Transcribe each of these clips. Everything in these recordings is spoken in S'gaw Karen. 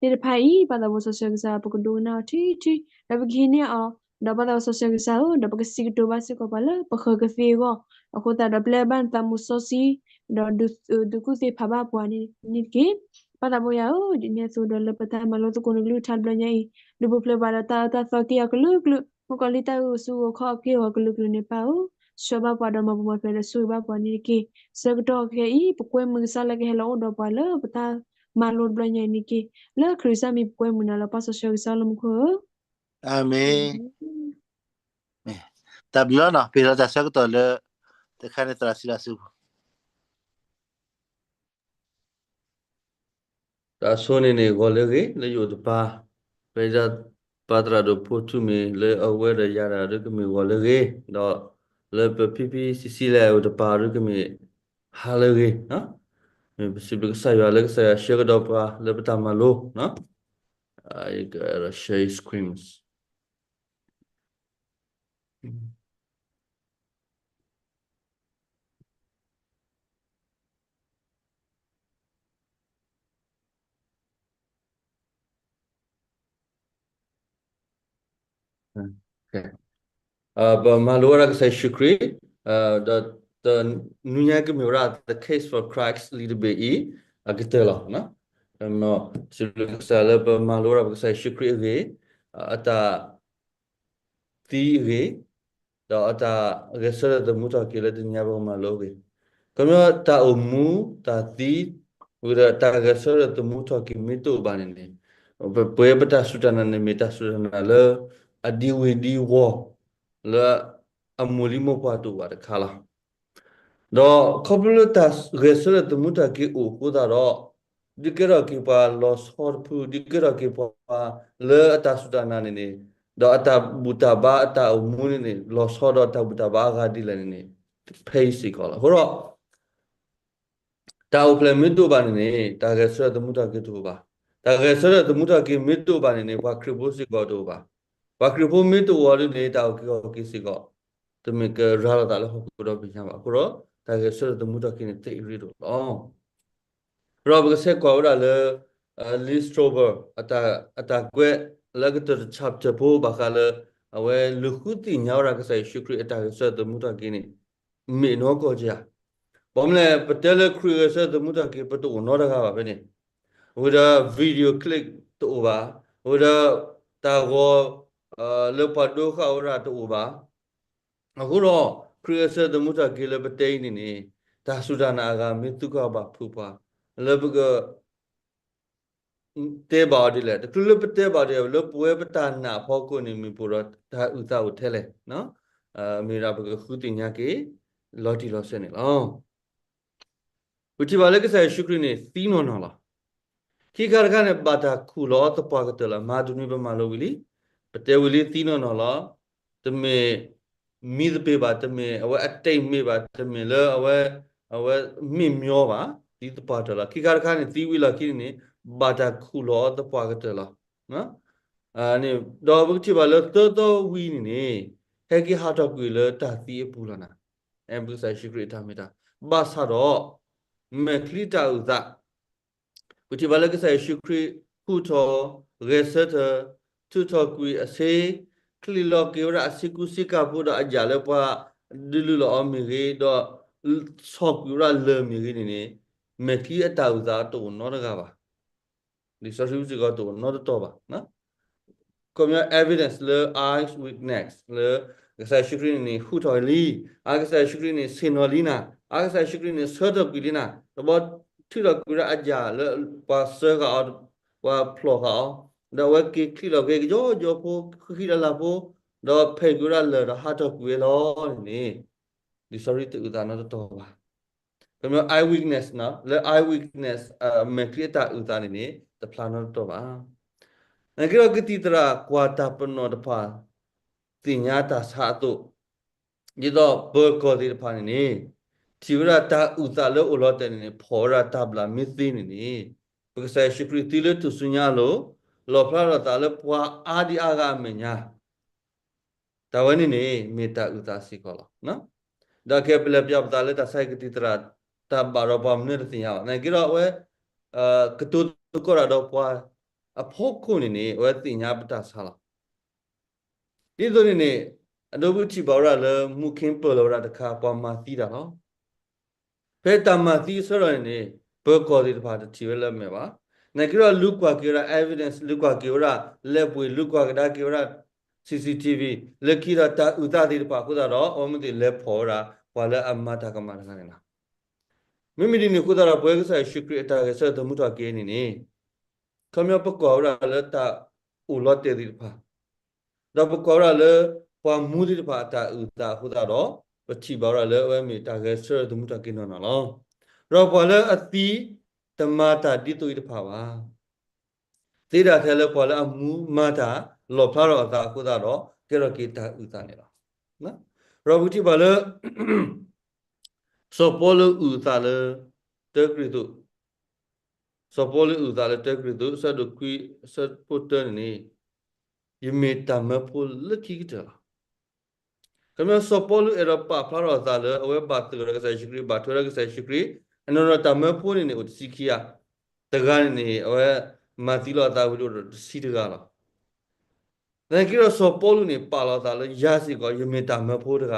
သ့ၣ်တဖၣ်အံၤ ပၢ်သးဘိစီဆှံကစၢ် ပကဒိကနၣ်အီၤထံထံ ဒီးပကဟံးန့ၢ်အီၤ, ဒီးပၢ်သးဘိစီဆှံကစၢ်ဧၢ, ဒီးပကစံးကတိၤဘၣ်စ့ၢ်ကီးပှၤလၢပဃၢၤကသ့အဂီၢ်, အဃိသတးဒီး ပျဲဘၣ်နသးမူစီဆှံ, ဒီးဒုး, ဒုးကူၣ်သ့ဖးဘၣ်ပှၤန့ၣ်တက့ၢ်. ပၢ်သးဘိယွၤဧၢ, ဒ်န့ၣ်အသိးဒီး လၢပတၢ်မၤလိသကိးနကလုၢ်ကထါတဘျီညါအံၤ, ဒုးပူၤဖျဲးပှၤဒီးတၢ်အၢတၢ်သီက့ၤအီၤကလုာ်ကလုာ်, မုၣ်ကီၤလံၢ်တၢ်အုးအစုအဂီၤခီၣ်အက့ၢ်အဂီၤကလုာ်ကလုာ်န့ၣ် ပၢ်ဧၢ, ဆှၢဘၣ်ပှၤဒီးမၤပူၤမၤဖျဲးဒီးဆိၣ်ဂ့ၤဘၣ်ပှၤန့ၣ်တက့ၢ်. ဆၢကတီၢ်ခဲအံၤ ပကွဲမုာ်ကစၢ်လၢကဟဲလီၤအိၣ်ဒီးပှၤလၢပတၢ်မၤလိတဘျီညါအံၤန့ၣ်တက့ၢ်. လၢခရံာ်ကစၢ်မံၤပကွဲမုာ်နၤလီၤ ပၢ်စီဆှံကစၢ်လၢမူခိၣ်ဧၢ. အၤမ့ၣ်. တၢ်ဘျုးလီၤနီၤ, ပ့ၤလီၤတၢ်ဆၢကတီၢ်လၢ တခါန့ၣ်သရၣ်စံးလီၤဆူ တၢ်ဆိန့ၣ်န့ၣ် ဂီၤလၢအဂ့ၤ လၢယအိၣ်တပၤ, ဖဲဒၣ်ပၢ်သရၣ်ဒိၣ်ဖိထူမ့ၢ်လၢအဝဲဒီးယၤဒီး ဒုးကမ့ၢ်ဂီၤလၢအဂ့ၤ, ဒီးလၢပဖံဖံဆံးဆံးလဲၣ်အိၣ်တပၤ ဒုးကမ့ၢ်ဟါလၢအဂ့ၤ, မ့ၢ်ပစံးဘျုးကစၢ်ယွၤလၢကစၢ်ယွၤဆှၢကဒီးပှၤလၢပတၢ်မၤလိ share screens. ပမၤလိဝဲဒၣ်ကစၢ်ယ့ၣ်ၡူးခရံာ်, ဒီးတနွံညါကမ့ၢ်ဝဲဒၣ် The Case for Christ လံာ်တဘ့ၣ်အံၤ အကတၢၢ်လီၤ. စံးဘျုးကစၢ်လၢပမၤလိဝဲဒၣ်ပကစၢ်ယ့ၣ်ၡူးခရံာ်အဂ့ၢ်, အတၢ် သံအဂ့ၢ်, ဒီးအတၢ်ဂဲၤဆၢထၢၣ်သမူထီၣ်က့ၤလၢတနံၤညါပကမၤလိအဂ့ၢ်, ခီပညီတၢ်အိၣ်မူတၢ်သံ, ဝံၤဒီးတၢ်ဂဲၤဆၢထၢၣ်သမူထီၣ်က့ၤမ့ၢ်တအိၣ်ဘၣ်န့ၣ်န့ၣ်, ပဝဲပတၢ်စူၢ်တၢ်နာ်န့ၣ်မ့ၢ်တၢ်စူၢ်တၢ်နာ်လၢ အဒံဝ့ၤဒံဝီၤ လၢအမိၢ်လံမိၢ်ပှၢ်တအိၣ်ဘၣ်တခါလီၤ. ဒီးခီဖျိလၢတၢ်ဂဲၤဆၢထၢၣ်သမူထီၣ်က့ၤအိၣ်အဃိသတးဒီး, ဒုးကဲထီၣ်က့ၤပှၤလီၤဆီတဖု, ဒုးကဲထီၣ်က့ၤပှၤလၢအတၢ်စူၢ်တၢ်နာ်န့ၣ်န့ၣ်, ဒီးအတၢ်ဘူၣ်တၢ်ဘါအတၢ်အိၣ်မူန့ၣ်န့ၣ် လီၤဆီဒီးတၢ်ဘူၣ်တၢ်ဘါအဂၤဒ်လဲၣ်န့ၣ်န့ၣ်, ဖဲအံၤစ့ၢ်ကီးလီၤ. အဃိဒီး တၢ်အိၣ်ဖျဲၣ်မ့ၢ်တအိၣ်ဘၣ်န့ၣ်န့ၣ် တၢ်ဂဲၤဆၢထၢၣ်သမူထီၣ်က့ၤတအိၣ်ဘၣ်. တၢ်ဂဲၤဆၢထၢၣ်သမူထီၣ်က့ၤမ့ၢ်တအိၣ်ဘၣ်န့ၣ်န့ၣ် ပှၤခရံာ်ဖိစ့ၢ်ကီးတအိၣ်ဘၣ်. ပှၤခရံာ်ဖိမ့ၢ်တအိၣ်ဒ်န့ၣ် တၢ်အုၣ်က့ၤခီၣ်က့ၤစ့ၢ်ကီး တမ့ၢ်ကရၤလီၤသးလၢဟီၣ်ခိၣ်ဒီဘ့ၣ်ညါဘၣ်. အဃိဒီး တၢ်ဂဲၤဆၢထၢၣ်သမူထီၣ်က့ၤန့ၣ် သ့အရ့ဒိၣ်လီၤ. ဒီးပကဆဲးကွၢ်ဝဲဒၣ်လၢ Lee Strobel အတၢ်ကွဲးလၢအကတၢၢ်တ chapter ဖိဘၣ်ဃးလၢ အဝဲလူၤဃုသ့ၣ်ညါဝဲဒၣ်ကစၢ်ယ့ၣ်ၡူးခရံာ်အတၢ်ဂဲၤဆၢထၢၣ်သမူထီၣ်က့ၤန့ၣ် မ့ၢ်နီၢ်ကီၢ်က့ဧါ. ဘၣ်မနုၤလဲၣ် ပတဲလၢခရံာ်ဂဲၤဆၢထၢၣ်သမူထီၣ်က့ၤ ပတအိၣ်နီတဂၤဘၣ်ဖဲန့ၣ်, အဝဲဒီး video clip တအိၣ်ဘၣ်, အဝဲဒီး တၢ်ဂီၤ လၢပှၤဒိဃာ်ဝဲဒၣ်တအိၣ်ဘၣ်. အဃိဒီး ခရံာ်ဂဲၤဆၢထၢၣ်သမူထီၣ်က့ၤလၢပတဲအံၤန့ၣ်န့ၣ် တၢ်စူၢ်တၢ်နာ်အဂၤမ့ၢ်သံကွၢ်ဘၣ်ဖုးပှၤ လၢပက တဲဘၣ်အီၤဒ်လဲၣ်, တချုးလၢပတဲဘၣ်ဒီး လၢပဝဲပတၢ်နာ်အဖီခိၣ်န့ၣ် မ့ၢ်ပူၤဒီးတၢ်အုၣ်သးအိၣ်ထဲလဲၣ်, မ့ၢ်ဒၣ်ပကဃုသ့ၣ်ညါက့ၤ လီၤတံၢ်လီၤဆဲးန့ၣ်လီၤ. ပထံၣ်ဘၣ်လၢကစၢ်ယ့ၣ်ၡူးခရံာ်န့ၣ် သံနီၢ်နီၢ်လီၤ. ခံခါတခါန့ၣ် ဘၣ်တၢ်ခူၣ်လီၤအီၤသပှၢ်ကတၢၢ်လီၤ. မၤတနွံပမၤလိဝံၤလံ, ပတဲဝံၤလံသံနီၢ်နီၢ်လီၤ. တမ့ၢ် မံသပ့ၤဘၣ်, တမ့ၢ်အဝဲအတ့ၢ်မ့ၢ်ဘၣ်, တမ့ၢ်လၢအဝဲ အဝဲမ့ၢ်မညီဘၣ်, သံသပှၢ်တၢၢ်လီၤ. ခံခါတခါန့ၣ် သံဝံၤလီၢ်ခံန့ၣ်န့ၣ် ဘၣ်တၢ်ခူၣ်လီၤအီၤသပှၢ်ကတၢၢ်လီၤ. ဒီးပကထံၣ်ဘၣ်လၢသၢသီဝံၤန့ၣ်န့ၣ် ဟဲက့ၤဟးထီၣ်ကွံာ်လၢတၢ်သံအပူၤလီၤနၤ. အဲ ပကစၢ်ယ့ၣ်ၡူးခရံာ်အတၢ်မ့ၢ်တၢ် ဘၣ်ဆၣ်ဒီး မဲာ်ချံအတၢ်အုၣ်သး ပထံၣ်ဘၣ်လၢကစၢ်ယ့ၣ်ၡူးခရံာ် ဟူးထီၣ် ဂဲၤဆၢထၢၣ် ထုးထီၣ်ကွံာ်အဆ့, ချံးလီၤက့ၤဝဲဒၣ်အဆ့ကူဆ့ကၤဖိဒီးအယၣ်လၢပှၤဒုးလုၢ်လီၤအီၤမ့ၢ်ဂ့ၤ, ဒီးဆီၣ်ကွံာ်ဝဲဒၣ်လၢၢ်မ့ၢ်ဂ့ၤန့ၣ်န့ၣ်, မဲာ်ချံအတၢ်အုၣ်သးတအိၣ်နီတဂၤဘၣ်. လံာ်စီဆှံစ့ၢ်ကီးတအိၣ်နီတတီၤဘၣ်. ခီပညီ evidence လၢ eyewitness လၢ ကစၢ်ယ့ၣ်ၡူးခရံာ်န့ၣ်န့ၣ် ဟူးထီၣ်လံ, အါကစၢ်ယ့ၣ်ၡူးခရံာ်န့ၣ် ဆ့ၣ်နီၤလံနၤ, အါကစၢ်ယ့ၣ်ၡူးခရံာ်န့ၣ် ဆၢထၢၣ်ကွံာ်လံနၤ, တဘျီထုးထီၣ်ကွံာ်ဝဲဒၣ်အယၣ်လၢပှၤစၢဃာ်အီၤ, ပှၤဖျိးဃာ်အီၤ, ဒီးအဝဲက့ၤချံးလီၤက့ၤကယီကယီဖိ ဃံဃံလၤလၤဖိ, ဒီးဖဲးကွံာ်ဝဲဒၣ်လၢၢ်ဒီးဟးထီၣ်ကွံာ်ဝဲလီၤန့ၣ်န့ၣ်, လံာ်စီဆှံတအုၣ်သးနီတတီၤဘၣ်. ခီပညီ eyewitness လၢ eyewitness မဲာ်ချံအတၢ်အုၣ်သးန့ၣ်န့ၣ် တဖျါနီတတီၤဘၣ်. နာ်က့ဒီးကသံၣ်သရၣ်ကွၢ်တၢ်ပနီၣ်တဖၣ် သ့ၣ်ညါတၢ်ဆါအသိး, ဒ်သိးပၢၤကီၢ်သ့ၣ်တဖၣ်န့ၣ်န့ၣ် ထံၣ်ဝဲဒၣ်တၢ်အုၣ်သးလၢအိၣ်လီၤတဲာ်န့ၣ်န့ၣ် ဖီၣ်ဝဲဒၣ်တၢ်ဘျၣ်မ့ၢ်သ့န့ၣ်န့ၣ်, ပကစၢ်ယ့ၣ်ၡူးခရံာ်သံလၢထူၣ်စုညါအလိၤ, လီၣ်ဖျါထီၣ်သးလၢပှၤအါဒံအါဂၤအမဲာ်ညါ တၢ်ဝဲန့ၣ်န့ၣ် မ့ၢ်တၢ်အုၣ်သးစ့ၢ်ကီးလီၤ. ဒီးကဲပလဲၤပၠးပသးလၢတၢ်ဆါဟံၣ်ကသံၣ်သရၣ် တၢ်ဘၣ်ဒီးပှၤမနုၤတသ့ၣ်ညါဘၣ်. နာ်က့ဒီးအဝဲ ကတိၤသကိးတၢ်ဒီးပှၤ အဖီခိၣ်န့ၣ်န့ၣ် အဝဲသ့ၣ်ညါပတၢ်ဆါလီၤ. ဒ်သိးန့ၣ်န့ၣ် အဒိဘုထံၣ်ဘၣ်ဝဲဒၣ်လၢမူခ့ပၢၢ်လီၤဝဲဒၣ်တခါ ပှၤမၤသံတၢ်လီၤ. ဖဲတၢ်မၤသံအဆၢထီၣ်န့ၣ်န့ၣ် ပၢၤကီၢ်သ့ၣ်တဖၣ်တထံၣ်ဝဲလၢအမဲာ်ဘၣ်. နာ်က့ဒီးလူၤကွၢ်က့ၤဝဲဒၣ် evidence လူၤကွၢ်က့ၤဝဲဒၣ် လၢပှ့ၤ လူၤကွၢ်ကဒါက့ၤဝဲဒၣ် C C T V လၢခံဒီးတၢ်အုၣ်သးသ့ၣ်တဖၣ်အဃိသတးဒီး အဝဲမ့ၢ်သ့ၣ်လဲၤဖီၣ်ဝဲဒၣ် ပှၤလၢအမၤတၢ်ကမၣ်တဂၤန့ၣ်လီၤ. မ့မ့ၢ်ဒ်န့ၣ်အဃိသတးဒီး ပဝဲကစၢ်ယ့ၣ်ၡူးခရံာ်အတၢ်ဂဲၤဆၢထၢၣ်သမူထီၣ်က့ၤန့ၣ်န့ၣ် ခီပညီပကွၢ်ဝဲဒၣ်လၢတၢ်အိၣ်လီၤတဲာ်သ့ၣ်တဖၣ် ဒီးပကွၢ်ဝဲဒၣ်လၢ ပှၤမူသ့ၣ်တဖၣ်အတၢ်အုၣ်သးအဃိသတးဒီး ပထံၣ်ဘၣ်ဝဲဒၣ်လၢအဝဲမ့ၢ်တၢ်ဂဲၤဆၢထၢၣ်သမူထီၣ်က့ၤနီၢ်နီၢ်လီၤ. ဒီးပှၤလၢအသံတမၤတၢ်ဒ်သိးအံၤတဖၣ်ဘၣ်. သ့ဒၣ်ထဲလၢပှၤလၢအမူမၤတၢ်လီၣ်ဖျါထီၣ်အသးအဃိသတးဒီး ကဲထီၣ်က့ၤတၢ်အုၣ်သးန့ၣ်လီၤ. ဒီးပကထံၣ်ဘၣ်လၢ စီၤပီလူးအုၣ်အသးလၢ တၢကရံၣ်သူး စီၤပီလူးအုၣ်အသးလၢတၢကရံၣ်သူး အဆၢဒိၣ်ခွံ အဆၢဖိတၢန့ၣ်န့ၣ် ယမ့ၢ်တၢ်မၢဖိလၢခံကတၢၢ်လီၤ. ခီဖျိစီၤပီလူးအဲၣ်ဒိးပာ်ဖျါထီၣ်အသးလၢ အဝဲဘၣ်သဂၢၢ်ဒီးကစၢ်ယ့ၣ်ၡူးခရံာ် ဘၣ်ထွဲဒီးကစၢ်ယ့ၣ်ၡူးခရံာ် အနီၢ်နီၢ်တၢ်မၢဖိန့ၣ်န့ၣ် အိၣ်တဆံခံဂၤ, တဂၤန့ၣ်န့ၣ် အဝဲမၤသံလီၤအသးဝံၤဒီးတဆံတဂၤလီၤ. သနာ်က့ဒီးစီၤပီလူးန့ၣ် ပာ်လီၤအသးလၢ ယၤစ့ၢ်ကီး ယမ့ၢ်တၢ်မၢဖိတဂၤ,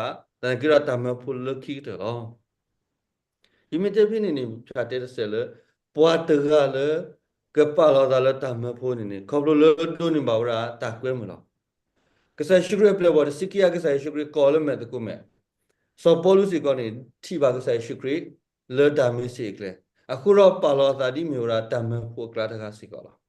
သနာ်က့ဒီးတၢ်မၢဖိလၢခံကတၢၢ်လီၤ. ယမ့ၢ်တဲဖဲန့ၣ်န့ၣ် ဖၠးတဲတစဲးလၢ ပှၤတဂၤလၢ ကပာ်လီၤအသးလၢတၢ်မၢဖိန့ၣ်န့ၣ် ခီဖျိလၢဒိးန့ၢ်ဘၣ်ဝဲဒၣ်တၢ်ကွဲမုာ်လီၤ. ကစၢ်ယ့ၣ်ၡူးခရံာ်အပျဲၢ်အဘီၣ်တဆံခံဂၤ ကစၢ်ယ့ၣ်ၡူးခရံာ်ကိးလၢမဲာ်သကိးမဲာ်, စီၤပီလူးစ့ၢ်ကီးန့ၣ် ထံၣ်ဘၣ်ကစၢ်ယ့ၣ်ၡူးခရံာ် လၢဒၤမ့းစ့းအကျဲ, အဃိဒီးပာ်လီၤအသးဒ်မ့ၢ်ဝဲဒၣ်တၢ်မၢဖိအကျါတဂၤစ့ၢ်ကီးလီ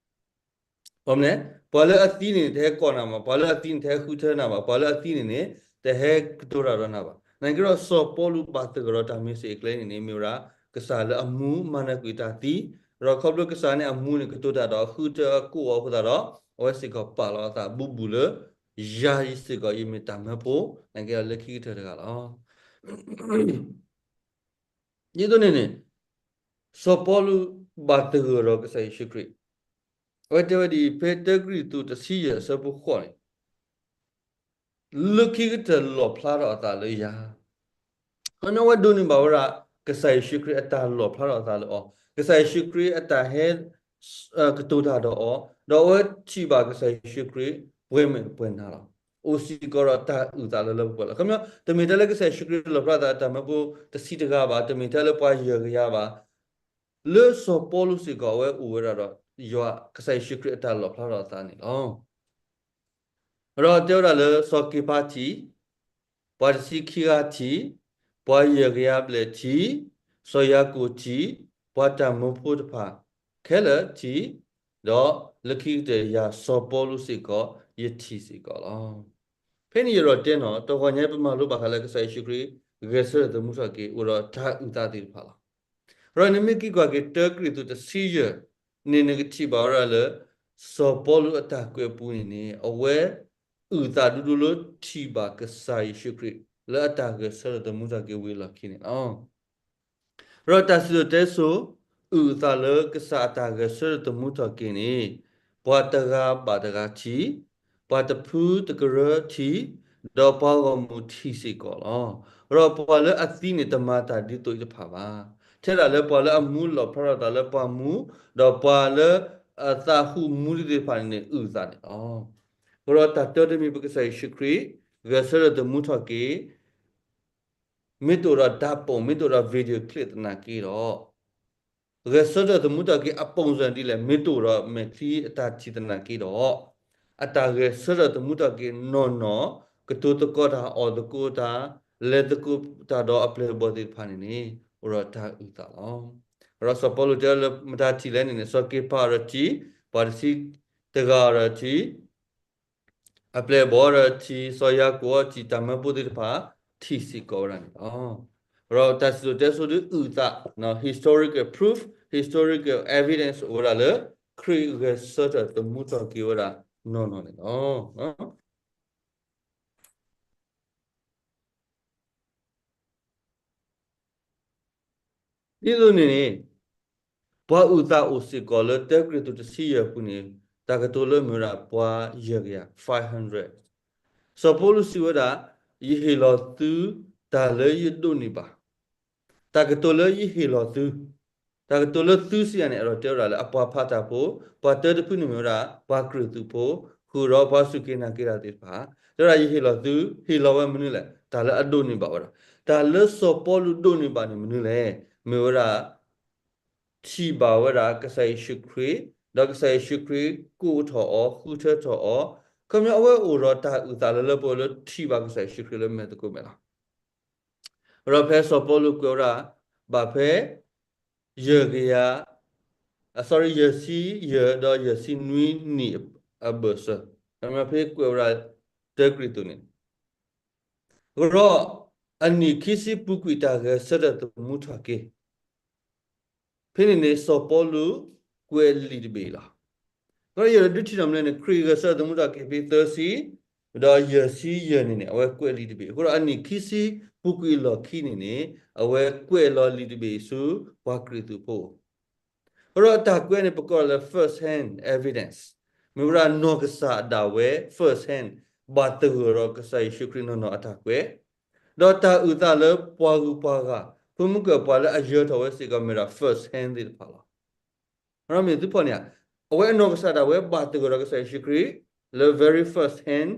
ၤ. ပှၤမနုၤလဲၣ်, ပှၤလၢအသံန့ၣ် တဟဲကိးနၤဘၣ်, ပှၤလၢအသံန့ၣ် တဟဲဃုထၢနၤဘၣ်, ပှၤလၢအသံန့ၣ်န့ၣ် တဟဲကတိၤတၢ်ဒီးနၤဘၣ်. သနာ်က့ဒီးစီၤပီလူးဘၣ်သဂၢၢ်ဒီးတၢ်မ့ၢ်စ့ၢ်အကျဲန့ၣ်န့ၣ် မ့ၢ်ဝဲဒၣ် ကစၢ်လၢအမူမၤနၢၤကွံာ်တၢ်သံ, ဒီးခီဖျိကစၢ်န့ၣ်အမူန့ၣ် ကတိၤတၢ်ဒီးဃုထၢအကိးအီၤအဃိသတးဒီး အဝဲစ့ၢ်ကီးပာ်လီၤအသးဘူးဘူးလၢ ယၤစ့ၢ်ကီး ယမ့ၢ်တၢ်မၢဖိ သနာ်က့ဒီးလၢခံကတၢၢ်တဂၤလီၤ. ဒ်သိးန့ၣ်န့ၣ် စီၤပီလူးဘၣ်သဂၢၢ်ဒီးကစၢ်ယ့ၣ်ၡူးခရံာ်, အဝဲတဲဝဲဒ်အံၤ ဖဲတၢကရံၣ်သူးတဆံယဲၢ်အဆၢဖိဃိးန့ၣ်, လၢခံကတၢၢ်လီၣ်ဖျါထီၣ်အသးလၢယၤ, ခီဖျိအဝဲဒိးန့ၢ်ဘၣ်ဝဲဒၣ် ကစၢ်ယ့ၣ်ၡူးခရံာ်အတၢ်လီၣ်ဖျါထီၣ်အသးလၢအီၤ, ကစၢ်ယ့ၣ်ၡူးခရံာ်အတၢ်ဟဲ ကတိၤတၢ်ဒီးအီၤ, ဒီးအဝဲထံၣ်ဘၣ်ကစၢ်ယ့ၣ်ၡူးခရံာ် ပှဲၤမဲာ်ပှဲၤနါလီၤ. အိၣ်စ့ၢ်ကီးဒီးတၢ်အုၣ်သးလၢလၢပှဲၤပှဲၤလီၤ. ခီဖျိ တမ့ၢ်ထဲလၢကစၢ်ယ့ၣ်ၡူးခရံာ်လီၣ်ဖျါသးတၢ်မၢဖိတဆံတဂၤဘၣ်, တမ့ၢ်ထဲလၢပှၤယဲၢ်ကယၤဘၣ်, လၢစီၤပီလူးစ့ၢ်ကီးအဝဲအိၣ်ဝဲဒၣ်ဒီး ယွၤကစၢ်ယ့ၣ်ၡူးခရံာ်အတၢ်လီၣ်ဖျါထီၣ်အသးန့ၣ်လီၤ. ဒီးတဲဝဲဒၣ်လၢစီၤက့ၤဖါထံၣ်, ပှၤတဆံခံဂၤထံၣ်, ပှၤယဲၢ်ကယၤဘျဲၣ်ထံၣ်, စီၤယၤကိာ်ထံၣ်, ပှၤတၢ်မၢဖိတဖၣ်ခဲလၢာ်ထံၣ်, ဒီးလၢခံကတၢၢ်ယၤစီၤပီလူးစ့ၢ်ကီး ယထံၣ်စ့ၢ်ကီးလီၤ. ဖဲန့ၣ်ယအဲၣ်ဒိးတဲနီၤ တဂီၤညါပမၤလိဘၣ်ဃးလၢကစၢ်ယ့ၣ်ၡူးခရံာ် ဂဲၤဆၢထၢၣ်သမူထီၣ်က့ၤ အိၣ်ဒီးတၢ်အုၣ်သးသ့ၣ်တဖၣ်လီၤ. ဒီးနမ့ၢ်က့ၤကွၢ်က့ၤတၢကရံၣ်သူးတဆံယဲၢ်န့ၣ် နကထံၣ်ဘၣ်ဝဲဒၣ်လၢ စီၤပီလူးအတၢ်ကွဲးပူၤန့ၣ်န့ၣ် အဝဲအုၣ်သးဒိၣ်ဒိၣ်လၢထံၣ်ဘၣ်ကစၢ်ယ့ၣ်ၡူးခရံာ် လၢအတၢ်ဂဲၤဆၢထၢၣ်သမူထီၣ်က့ၤဝံၤအလီၢ်ခံန့ၣ်လီၤ. ဒီးတၢ်စံၣ်စိၤတဲစိၤ အုၣ်အသးလၢကစၢ်အတၢ်ဂဲၤဆၢထၢၣ်သမူထီၣ်က့ၤန့ၣ် ပှၤတဂၤဘၣ်တဂၤထံၣ်, ပှၤတဖုတကရၢထံၣ်, ဒီးပှၤဂီၢ်မုၢ်ထံၣ်စ့ၢ်ကီးလီၤ. ဒီးပှၤလၢအသံန့ၣ်တမၤတၢ်ဒ်သိးအံၤတဖၣ်ဘၣ်. ထဲဒၣ်လၢပှၤလၢအမူလီၣ်ဖျါထီၣ်သးလၢပှၤမူ, ဒီးပှၤလၢအသးဟူးမူဒံးသ့ၣ်တဖၣ်န့ၣ်န့ၣ် အုၣ်အသးန့ၣ်လီၤ. အဃိဒီးတၢ်တၢတမံၤ ပကစၢ်ယ့ၣ်ၡူးခရံာ် ဂဲၤဆၢထၢၣ်သမူထီၣ်က့ၤ မ့ၢ်တအိၣ်ဒီးဓာတ်ပုံ, မ့ၢ်တအိၣ်ဒီး video clip သနာ်က့ဒီး, ဂဲၤဆၢထၢၣ်သမူထီၣ်က့ၤအပုံစံဒ်လဲၣ်, မ့ၢ်တအိၣ်ဒီးမဲာ်ချံအတၢ်ထံၣ်သနာ်က့ဒီး, အတၢ်ဂဲၤဆၢထၢၣ်သမူထီၣ်က့ၤနီၢ်နီၢ်, ကတိၤသကိးတၢ်, အီၣ်သကိးတၢ်, လဲၤသကိးတၢ်ဒီးအပျဲၢ်အဘီၣ်သ့ၣ်တဖၣ်န့ၣ်န့ၣ် အိၣ်ဒီးတၢ်အုၣ်သးလီၤ. ဒီးစီၤပီလူးတဲလၢမတၤထံၣ်လဲၣ်န့ၣ်န့ၣ် စီၤက့ၤဖါအီၤဒီးထံၣ်, ပှၤတဆံတဂၤအီၤဒီးထံၣ် အပျဲၢ်အဘီၣ်အီၤဒီးထံၣ်, စီၤယၤကိာ်အီၤထံၣ်, တၢ်မၢဖိသ့ၣ်တဖၣ် ထံၣ်စ့ၢ်ကီးဝဲဒၣ်န့ၣ်လီၤ. ဒီးတၢ်စံၣ်စိၤတဲစိၤဒ်အုၣ်သး, historical proof, historical evidence အိၣ်ဝဲဒၣ်လၢ ခရံာ်ဂဲၤဆၢထၢၣ်သမူထီၣ်က့ၤဝဲဒၣ်နီၢ်နီၢ်န့ၣ်လီၤ. ဒ်သိးန့ၣ်န့ၣ် ပှၤအုၣ်သးအိၣ်စ့ၢ်ကီးလၢတၢကရံၣ်သူးတဆံယဲၢ်အပူၤန့ၣ် တၢ်ကတိၤလၢမ့ၢ်ဝဲဒၣ်ပှၤယဲၢ်ကယၤ, five hundred. စီၤပီလူးစံးဝဲဒၣ်, ယဟ့ၣ်လီၤသုတၢ်လၢယဒိးန့ၢ်ဘၣ်. တၢ်ကတိၤလၢယဟ့ၣ်လီၤသု, တၢ် တၢ်ကတိၤလၢသုစံးယၤန့ၣ် အဲၣ်ဒိးတဲဝဲဒၣ်လၢအပှၤဖးတၢ်ဖိ, ပှၤတၢတဖုန့ၣ်မ့ၢ်ဝဲဒၣ် ပှၤကရံၣ်သူးဖိ, ဃုာ်ဒီးပှၤစူၢ်က့ၤနာ်က့ၤတၢ်သ့ၣ်တဖၣ်, တဲဝဲဒၣ်ယဟ့ၣ်လီၤသု, ဟ့ၣ်လီၤဝဲမနုၤလဲၣ်, တၢ်လၢအဒိးန့ၢ်ဘၣ်ဝဲဒၣ်, တၢ်လၢစီၤပီလူးဒိးန့ၢ်ဘၣ်န့ၣ်မနုၤလဲၣ်, မ့ၢ်ဝဲဒၣ် ထံၣ်ဘၣ်ဝဲဒၣ်ကစၢ်ယ့ၣ်ၡူးခရံာ်, ဒီးကစၢ်ယ့ၣ်ၡူးခရံာ်ကိးထီၣ်အီၤ ဃုထၢထီၣ်အီၤ, ခီပညီအဝဲအိၣ်ဒီးတၢ်အုၣ်သးလၢလၢပှဲၤပှဲၤလၢထံၣ်ဘၣ်ကစၢ်ယ့ၣ်ၡူးခရံာ်လၢမဲာ်သကိးမဲာ်လီၤ. ဒီးဖဲစီၤပီလူးကွဲးဝဲဒၣ် ဘၣ်ဖဲ ယဲၢ်ကယၤ, အ sorry ယဲၢ်ဆံယဲၢ်ဒီးယဲၢ်ဆံနွံနံၣ်အဘၢၣ်စၢၤ, ခီပညီဖဲကွဲးဝဲဒၣ် တၢကရံၣ်သူးန့ၣ် ဒီးအနံၣ်ခံဆံပူၤကွံာ်တၢ်ဂဲၤဆၢထၢၣ်သမူထီၣ်က့ၤ, ဖဲန့ၣ်န့ၣ် စီၤပီလူးကွဲးလံာ်တဘ့ၣ်အံၤလီၤ. ဒီးယဒုးထံၣ်နီၣ်မလဲၣ်န့ၣ် ခရံာ်ဂဲၤဆၢထၢၣ်သမူထီၣ်က့ၤဖဲသၢဆံ, ဒီးယဲၢ်ဆံယဲၢ်န့ၣ်န့ၣ် အဝဲကွဲးလံာ်တဘ့ၣ်. အဃိဒီးအနံၣ်ခံဆံပူၤကွံာ်အလီၢ်ခံန့ၣ်န့ၣ် အဝဲကွဲးလီၤလံာ်တဘ့ၣ်ဆူပှၤကရံၣ်သူးဖိ အဃိဒီးအတၢ်ကွဲးန့ၣ် ပကိးလၢ first hand evidence, မ့ၢ်ဝဲဒၣ်နီၢ်ကစၢ်ဒၣ်ဝဲ first hand ဘၣ်သဂၢၢ်ဒီးကစၢ်ယ့ၣ်ၡူးခရံာ်နီၢ်နီၢ်အတၢ်ကွဲး, ဒီးတၢ်အုၣ်သးလၢပှၤဂုၤပှၤဂၤ ဖိမုၣ်ကၢၢ်ပှၤလၢအယၢၤထီၣ်ဝဲစ့ၢ်ကီးမ့ၢ်ဒၣ် first hand သ့ၣ်တဖၣ်လီၤ. မ့ၢ်သုဖီၣ်န့ၣ်ဧါ, အဝဲအနီၢ်ကစၢ်ဒၣ်ဝဲဘၣ်သဂၢၢ်ဒီးကစၢ်ယ့ၣ်ၡူးခရံာ် လၢ very first hand,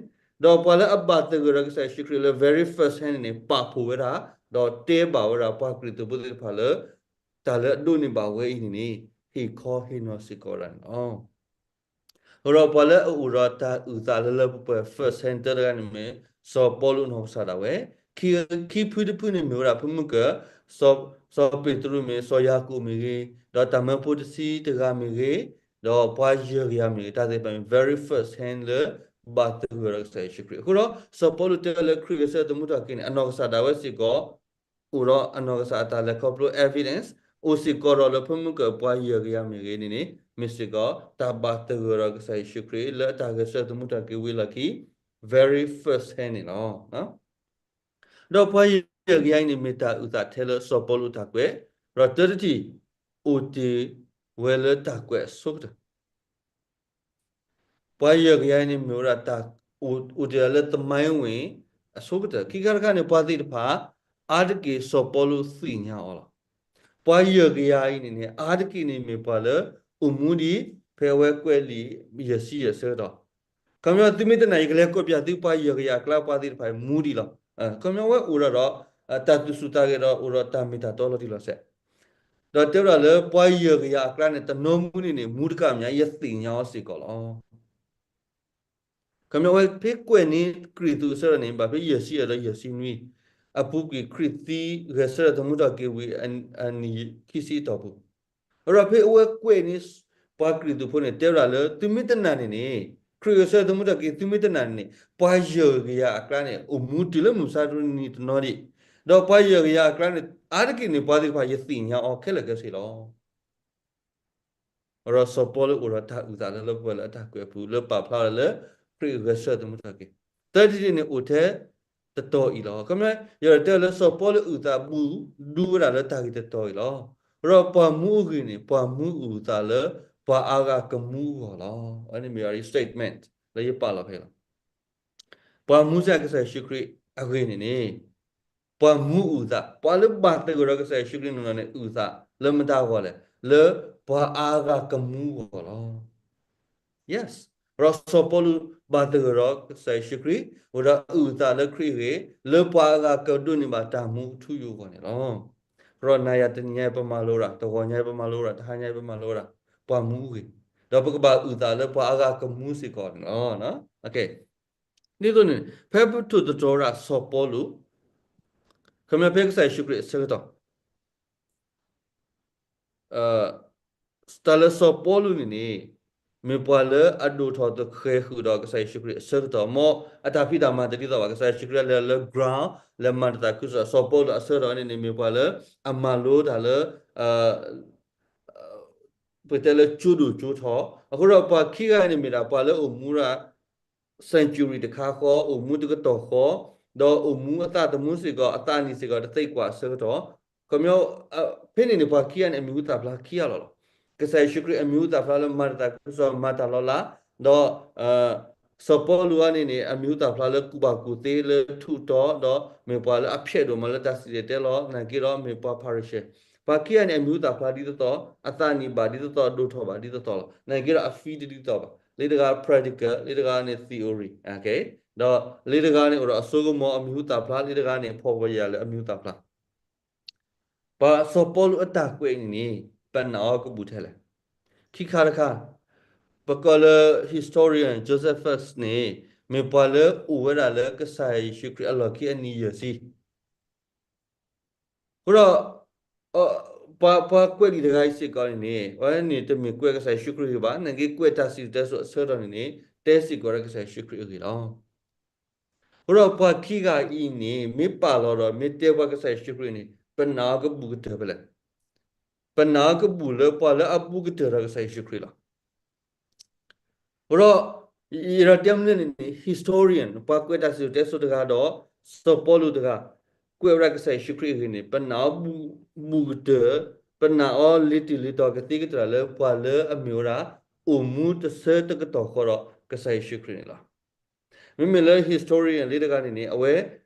ဒီးပှၤလၢအဘၣ်သဂၢၢ်ဒီးကစၢ်ယ့ၣ်ၡူးခရံာ်လၢ very first hand န့ၣ်န့ၣ် ပာ်ဖှိၣ်ဝဲဒၣ်, ဒီးတဲဘၣ်ဝဲဒၣ်ပှၤကရံၣ်သူးဖိသ့ၣ်တဖၣ်လၢ တၢ်လၢအဒိးန့ၢ်ဘၣ်ဝဲအံၤန့ၣ်န့ၣ် ဟ့ၣ်ခီဟ့ၣ်နီၤစ့ၢ်ကီးဝဲဒၣ်န့ၣ်လီၤ. အဃိဒီးပှၤလၢအအိၣ်ဒီးတၢ်အုၣ်သးလၢလၢပှဲၤပှဲၤ first hand တၢတဂၤန့ၣ်မ့ၢ် စီၤပီလူးနီၢ်ကစၢ်ဒၣ်ဝဲ, ခံဖုတဖုန့ၣ်မ့ၢ်ဝဲဒၣ် ဖိမုၣ်ကၢၢ်, စီၤပ့းတရူးမ့ၢ်ဂ့ၤ, စီၤယၤကိာ်မ့ၢ်ဂ့ၤ, ဒီးတၢ်မၢဖိတဆံတဂၤမ့ၢ်ဂ့ၤ, ဒီးပှၤယဲၢ်ကယၤမ့ၢ်ဂ့ၤ, တၢ်သ့ၣ်တဖၣ်န့ၣ် very first hand လၢ ဘၣ်သဂၢၢ်ဒီးကစၢ်ယ့ၣ်ၡူးခရံာ်. အဃိဒီး စီၤပီလူးတဲလၢခရံာ်ဂဲၤဆၢထၢၣ်သမူထီၣ်က့ၤန့ၣ် အနီၢ်ကစၢ်ဒၣ်ဝဲစ့ၢ်ကီး အိၣ်ဒီးအနီၢ်ကစၢ်အတၢ်လဲၤခီဖျိ evidence, အိၣ်စ့ၢ်ကီးဒီးလၢဖိမုၣ်ကၢၢ်ပှၤယဲၢ်ကယၤမ့ၢ်ဂ့ၤန့ၣ်န့ၣ် မ့ၢ်စ့ၢ်ကီး တၢ်ဘၣ်သဂၢၢ်ဒီးကစၢ်ယ့ၣ်ၡူးခရံာ်လၢအတၢ်ဂဲၤဆၢထၢၣ်သမူထီၣ်က့ၤဝံၤအလီၢ်ခံ very first hand န့ၣ်လီၤ. ဒီးပှၤယဲၢ်ကယၤအံၤန့ၣ်မ့ၢ်တၢ်အုၣ်သးထဲလၢစီၤပီလူးတၢ်ကွဲး, ဒီးတၢတထံၣ် အိၣ်တ့ၢ်ဝဲလၢတၢ်ကွဲးအဆိကတၢၢ် ပှၤယဲၢ်ကယၤအံၤန့ၣ်မ့ၢ်ဝဲဒၣ်တၢ်အိၣ်တ့ၢ်လၢသမိုင်းဝင်အဆိကတၢၢ်, ခံခါတခါန့ၣ် ပှၤသ့ၣ်တဖၣ် အါတက့ၢ်စီၤပီလူးသ့ၣ်ညါအီၤလီၤ. ပှၤယဲၢ်ကယၤအံၤန့ၣ်န့ၣ် အါတက့ၢ်န့ၣ်မ့ၢ်ပှၤလၢအိၣ်မူဒံး ဖဲအဝဲကွဲးလံာ်ယဲၢ်ဆံယဲၢ်ဆၢကတီၢ်, ခီပညီသုမ့ၢ်တနာ် ယကလဲၤကွဲးပျးသုပှၤယဲၢ်ကယၤအကျါ ပှၤသ့ၣ်တဖၣ်မူဒံးလီၤ. ခီပညီဝဲအိၣ်ဒီးဒီး တၢ်သူၣ်ဆူၣ်သးဂဲၤဒီးအိၣ်ဒီးတၢ်မ့ၢ်တၢ်တီလီၤတံၢ်လီၤဆဲး, ဒီးတဲဝဲဒၣ်လၢပှၤယဲၢ်ကယၤအကျါန့ၣ် တနီၤမူန့ၣ်န့ၣ် မူတကးမ့ၢ်ညါ ယသ့ၣ်ညါအီၤစ့ၢ်ကီးလီၤ. ခီပညီဝဲဖဲကွဲးန့ၢ်ကရံၣ်သူးအဆၢကတီၢ်န့ၣ် ဘၣ်ဖဲယဲၢ်ဆံယဲၢ်ဒီးယဲၢ်ဆံနွံ အပူၤကွံာ်ခရံာ်သံဂဲၤဆၢထၢၣ်သမူထီၣ်က့ၤဝံၤ အနံၣ်ခံဆံအတီၢ်ပူၤ, အဃိဒီးဖဲအဝဲကွဲးန့ၢ်ပှၤကရံၣ်သူးဖိန့ၣ် တဲဝဲဒၣ်လၢ သုမ့ၢ်တနာ်န့ၣ်န့ၣ် ခရံာ်ဂဲၤဆၢထၢၣ်သမူထီၣ်က့ၤ သုမ့ၢ်တနာ်န့ၣ်န့ၣ် ပှၤယဲၢ်ကယၤအကျါန့ၣ် အိၣ်မူတုၤလၢမုၢ်မဆါတနံၤတနီၤဒံး, ဒီးပှၤယဲၢ်ကယၤအကျါန့ၣ် အါတက့ၢ်န့ၣ် ပှၤသ့ၣ်တဖၣ်ယသ့ၣ်ညါအီၤခဲလၢာ်ခဲဆ့လီၤ. အဃိဒီးစီၤပီလူးအိၣ်ဒီးတၢ်အုၣ်သးလၢလၢပှဲၤပှဲၤလၢအတၢ်ကွဲးအပူၤ လၢပာ်ဖျါဝဲဒၣ်လၢ ခရံာ်ဂဲၤဆၢထၢၣ်သမူထီၣ်က့ၤ, တၢတထံၣ်န့ၣ်အိၣ်ထဲတတီၤအံၤလီၤ. ခီပညီ ယအဲၣ်ဒိးတဲလၢစီၤပီလူးအုၣ်သးဘူးဒူဝဲဒၣ်လၢတၢ်ဂ့ၢ်တတီၤအံၤလီၤ. အဃိဒီးပှၤမူအဂ့ၢ်န့ၣ် ပှၤမူအုၣ်သးလၢပှၤအါဂၤကမူအဂီၢ်လီၤ. အန့ၣ်မ့ၢ် statement လၢယပာ်လီၤဖဲလီၤ. ပှၤမူစ့ၢ်ကီးကစၢ်ယ့ၣ်ၡူးခရံာ်အဂ့ၢ်န့ၣ်န့ၣ် ပှၤမူအုၣ်သး ပှၤလၢဘၣ်သဂၢၢ်ဒီးကစၢ်ယ့ၣ်ၡူးခရံာ်နီၢ်နီၢ်န့ၣ် အုၣ်သးလၢမတၤအဂီၢ်လဲၣ်, လၢပှၤအါဂၤကမူအဂီၢ်လီၤ. Yes. ဒီးစီၤပီလူးဘၣ်သဂၢၢ်ဒီးကစၢ်ယ့ၣ်ၡူးခရံာ် အဃိဒီးအုၣ်သးလၢခရံာ်အဂ့ၢ် လၢပှၤအါဂၤကဒိးန့ၢ်ဘၣ်တၢ်မူထူယိာ်အဂီၢ်န့ၣ်လီၤ. အဃိဒီးနၤယၤတနံၤညါပမၤလိဒၣ်, တဂီၤညါပမၤလိဒၣ်, တဟါညါပမၤလိဒၣ် ပှၤမူအဂ့ၢ်, ဒီးပကဘၣ်အုၣ်သးလၢပှၤအါဂၤကမူစ့ၢ်ကီးန့ၣ်လီၤ. ဒ်သိးန့ၣ် ဖဲပထိၣ်သတြီၤဝဲဒၣ်စီၤပီလူး, ခီပညီဖဲကစၢ်ယ့ၣ်ၡူးခရံာ်အဆၢကတီၢ် တၢ်လၢစီၤပီလူးန့ၣ်န့ၣ် မ့ၢ်ပှၤလၢအဒိၣ်ထီၣ်သဃဲၤဃုာ်ဒီးကစၢ်ယ့ၣ်ၡူးခရံာ်အဆၢကတီၢ်, မ်အတၢ်ဖံးတၢ်မၤတဒ်သိးဘၣ်, ကစၢ်ယ့ၣ်ၡူးခရံာ်လဲၤလၢ ground လဲၤမၤတၢ်သးခုကစီၣ်, စီၤပီလူးအဆၢကတီၢ်န့ၣ်န့ၣ် မ့ၢ်ပှၤလၢအမၤလိတၢ်လၢ ပတဲလၢကၠိဒိၣ်ကၠိထီ, အဃိဒီးပှၤခံဂၤန့ၣ်မ့ၢ်ဒၣ်ပှၤလၢအိၣ်မူဒၣ် century တခါဃီ, အိၣ်မူတကတီၢ်ဃီ, ဒီးအိၣ်မူအသးသမူစ့ၢ်ကီး အသးနံၣ်စ့ၢ်ကီးတသ့ကွၢ်အဆၢကတီၢ်, ခီပညီ ဖဲန့ၣ်န့ၣ် ပှၤခံဂၤန့ၣ် အမံၤဟူသၣ်ဖျါခံဂၤလီၤလီၤ. ကစၢ်ယ့ၣ်ၡူးခရံာ်အမံၤဟူသၣ်ဖျါလၢမၤတၢ်သးခုကစီၣ် မၤတၢ်လီၤလး, ဒီး စီၤပီလူးအံၤန့ၣ်န့ၣ် အမံၤဟူသၣ်ဖျါလၢကူၣ်ဘၣ်ကူၣ်သ့လၢထူးတီၤ, ဒီးမ့ၢ်ပှၤလၢအဖျဲးဒိၣ်မးလၢတၢ်စံၣ်တဲၤတဲလီၤ, နာ်က့ဒီးမ့ၢ်ပှၤဖၤရံၤၡဲ ပှၤခံဂၤန့ၣ် အမံၤဟူသၣ်ဖျါဒ်သိးသိး, အသးနံၣ်ဘၣ်ဒ်သိးသိး, ဒိၣ်ထီၣ်ဘၣ်ဒ်သိးသိးလီၤ. နာ်က့ဒီးအ feel တဒ်သိးဘၣ်. လၢတဂၤ practical, လၢတဂၤန့ၣ် theory, ဒီး လၢတဂၤန့ၣ်အိၣ်ဒီးအစိကမီၤအမံၤဟူသၣ်ဖျါ, လၢတဂၤန့ၣ် ဖီၣ်ဝဲယၤလၢအမံၤဟူသၣ်ဖျါ. ပှၤစီၤပီလူးအတၢ်ကွဲးအံၤန့ၣ် ပနာ်အီၤကဘူၣ်ထဲလဲၣ်. ခံခါတခါ, ပကီၢ်လၢ historian Josephus န့ၣ် မ့ၢ်ပှၤလၢအိၣ်ဝဲဒၣ်လၢကစၢ်ယ့ၣ်ၡူးခရံာ်အလီၢ်ခံအနံၣ်ယဲၢ်ဆံ အဃိဒီး ပှၤကွဲးလံာ်တဂၤအံၤစ့ၢ်ကီးန့ၣ်န့ၣ် အဝဲန့ၣ်တမ့ၢ်ကွဲးကစၢ်ယ့ၣ်ၡူးခရံာ်အဂ့ၢ်ဘၣ်, နာ်က့ကွဲးတၢ်စံၣ်စိၤတဲစိၤအဆၢကတီၢ်န့ၣ်န့ၣ် တဲစ့ၢ်ကီးဒီးကစၢ်ယ့ၣ်ၡူးခရံာ်အဂ့ၢ်လီၤ. အဃိဒီးပှၤခံဂၤအံၤန့ၣ် မ့ၢ်ပာ်လီၤဒီး မ့ၢ်တဲပှၤကစၢ်ယ့ၣ်ၡူးခရံာ်န့ၣ် ပနာ်အီၤကဘူၣ်ကတၢၢ်ဖဲလဲၣ်. ပနာ်အီၤကဘူၣ်လၢပှၤလၢအဘူးကတၢၢ်ဒီးကစၢ်ယ့ၣ်ၡူးခရံာ်လီၤ. အဃိဒီး ယဒီးတဲမနုၤန့ၣ်န့ၣ် historian ပှၤကွဲးတၢ်စံၣ်စိၤတဲစိၤတဂၤဒီး စီၤပီလူးတဂၤ ကွဲးဝဲဒၣ်ကစၢ်ယ့ၣ်ၡူးခရံာ်အဂ့ၢ်န့ၣ် ပနာ်အီၤဘူၣ်ကတၢၢ်, ပနာ်အီၤလ့ၤတုၤလ့ၤတီၤကသ့ကတၢၢ်လၢပှၤလၢအမ့ၢ်ဝဲဒၣ် အိၣ်မူတဆၢတကတီၢ်ဃီဒီးကစၢ်ယ့ၣ်ၡူးခရံာ်န့ၣ်လီၤ. မ့မ့ၢ်လၢ historian လၢတဂၤန့ၣ်န့ၣ် အဝဲ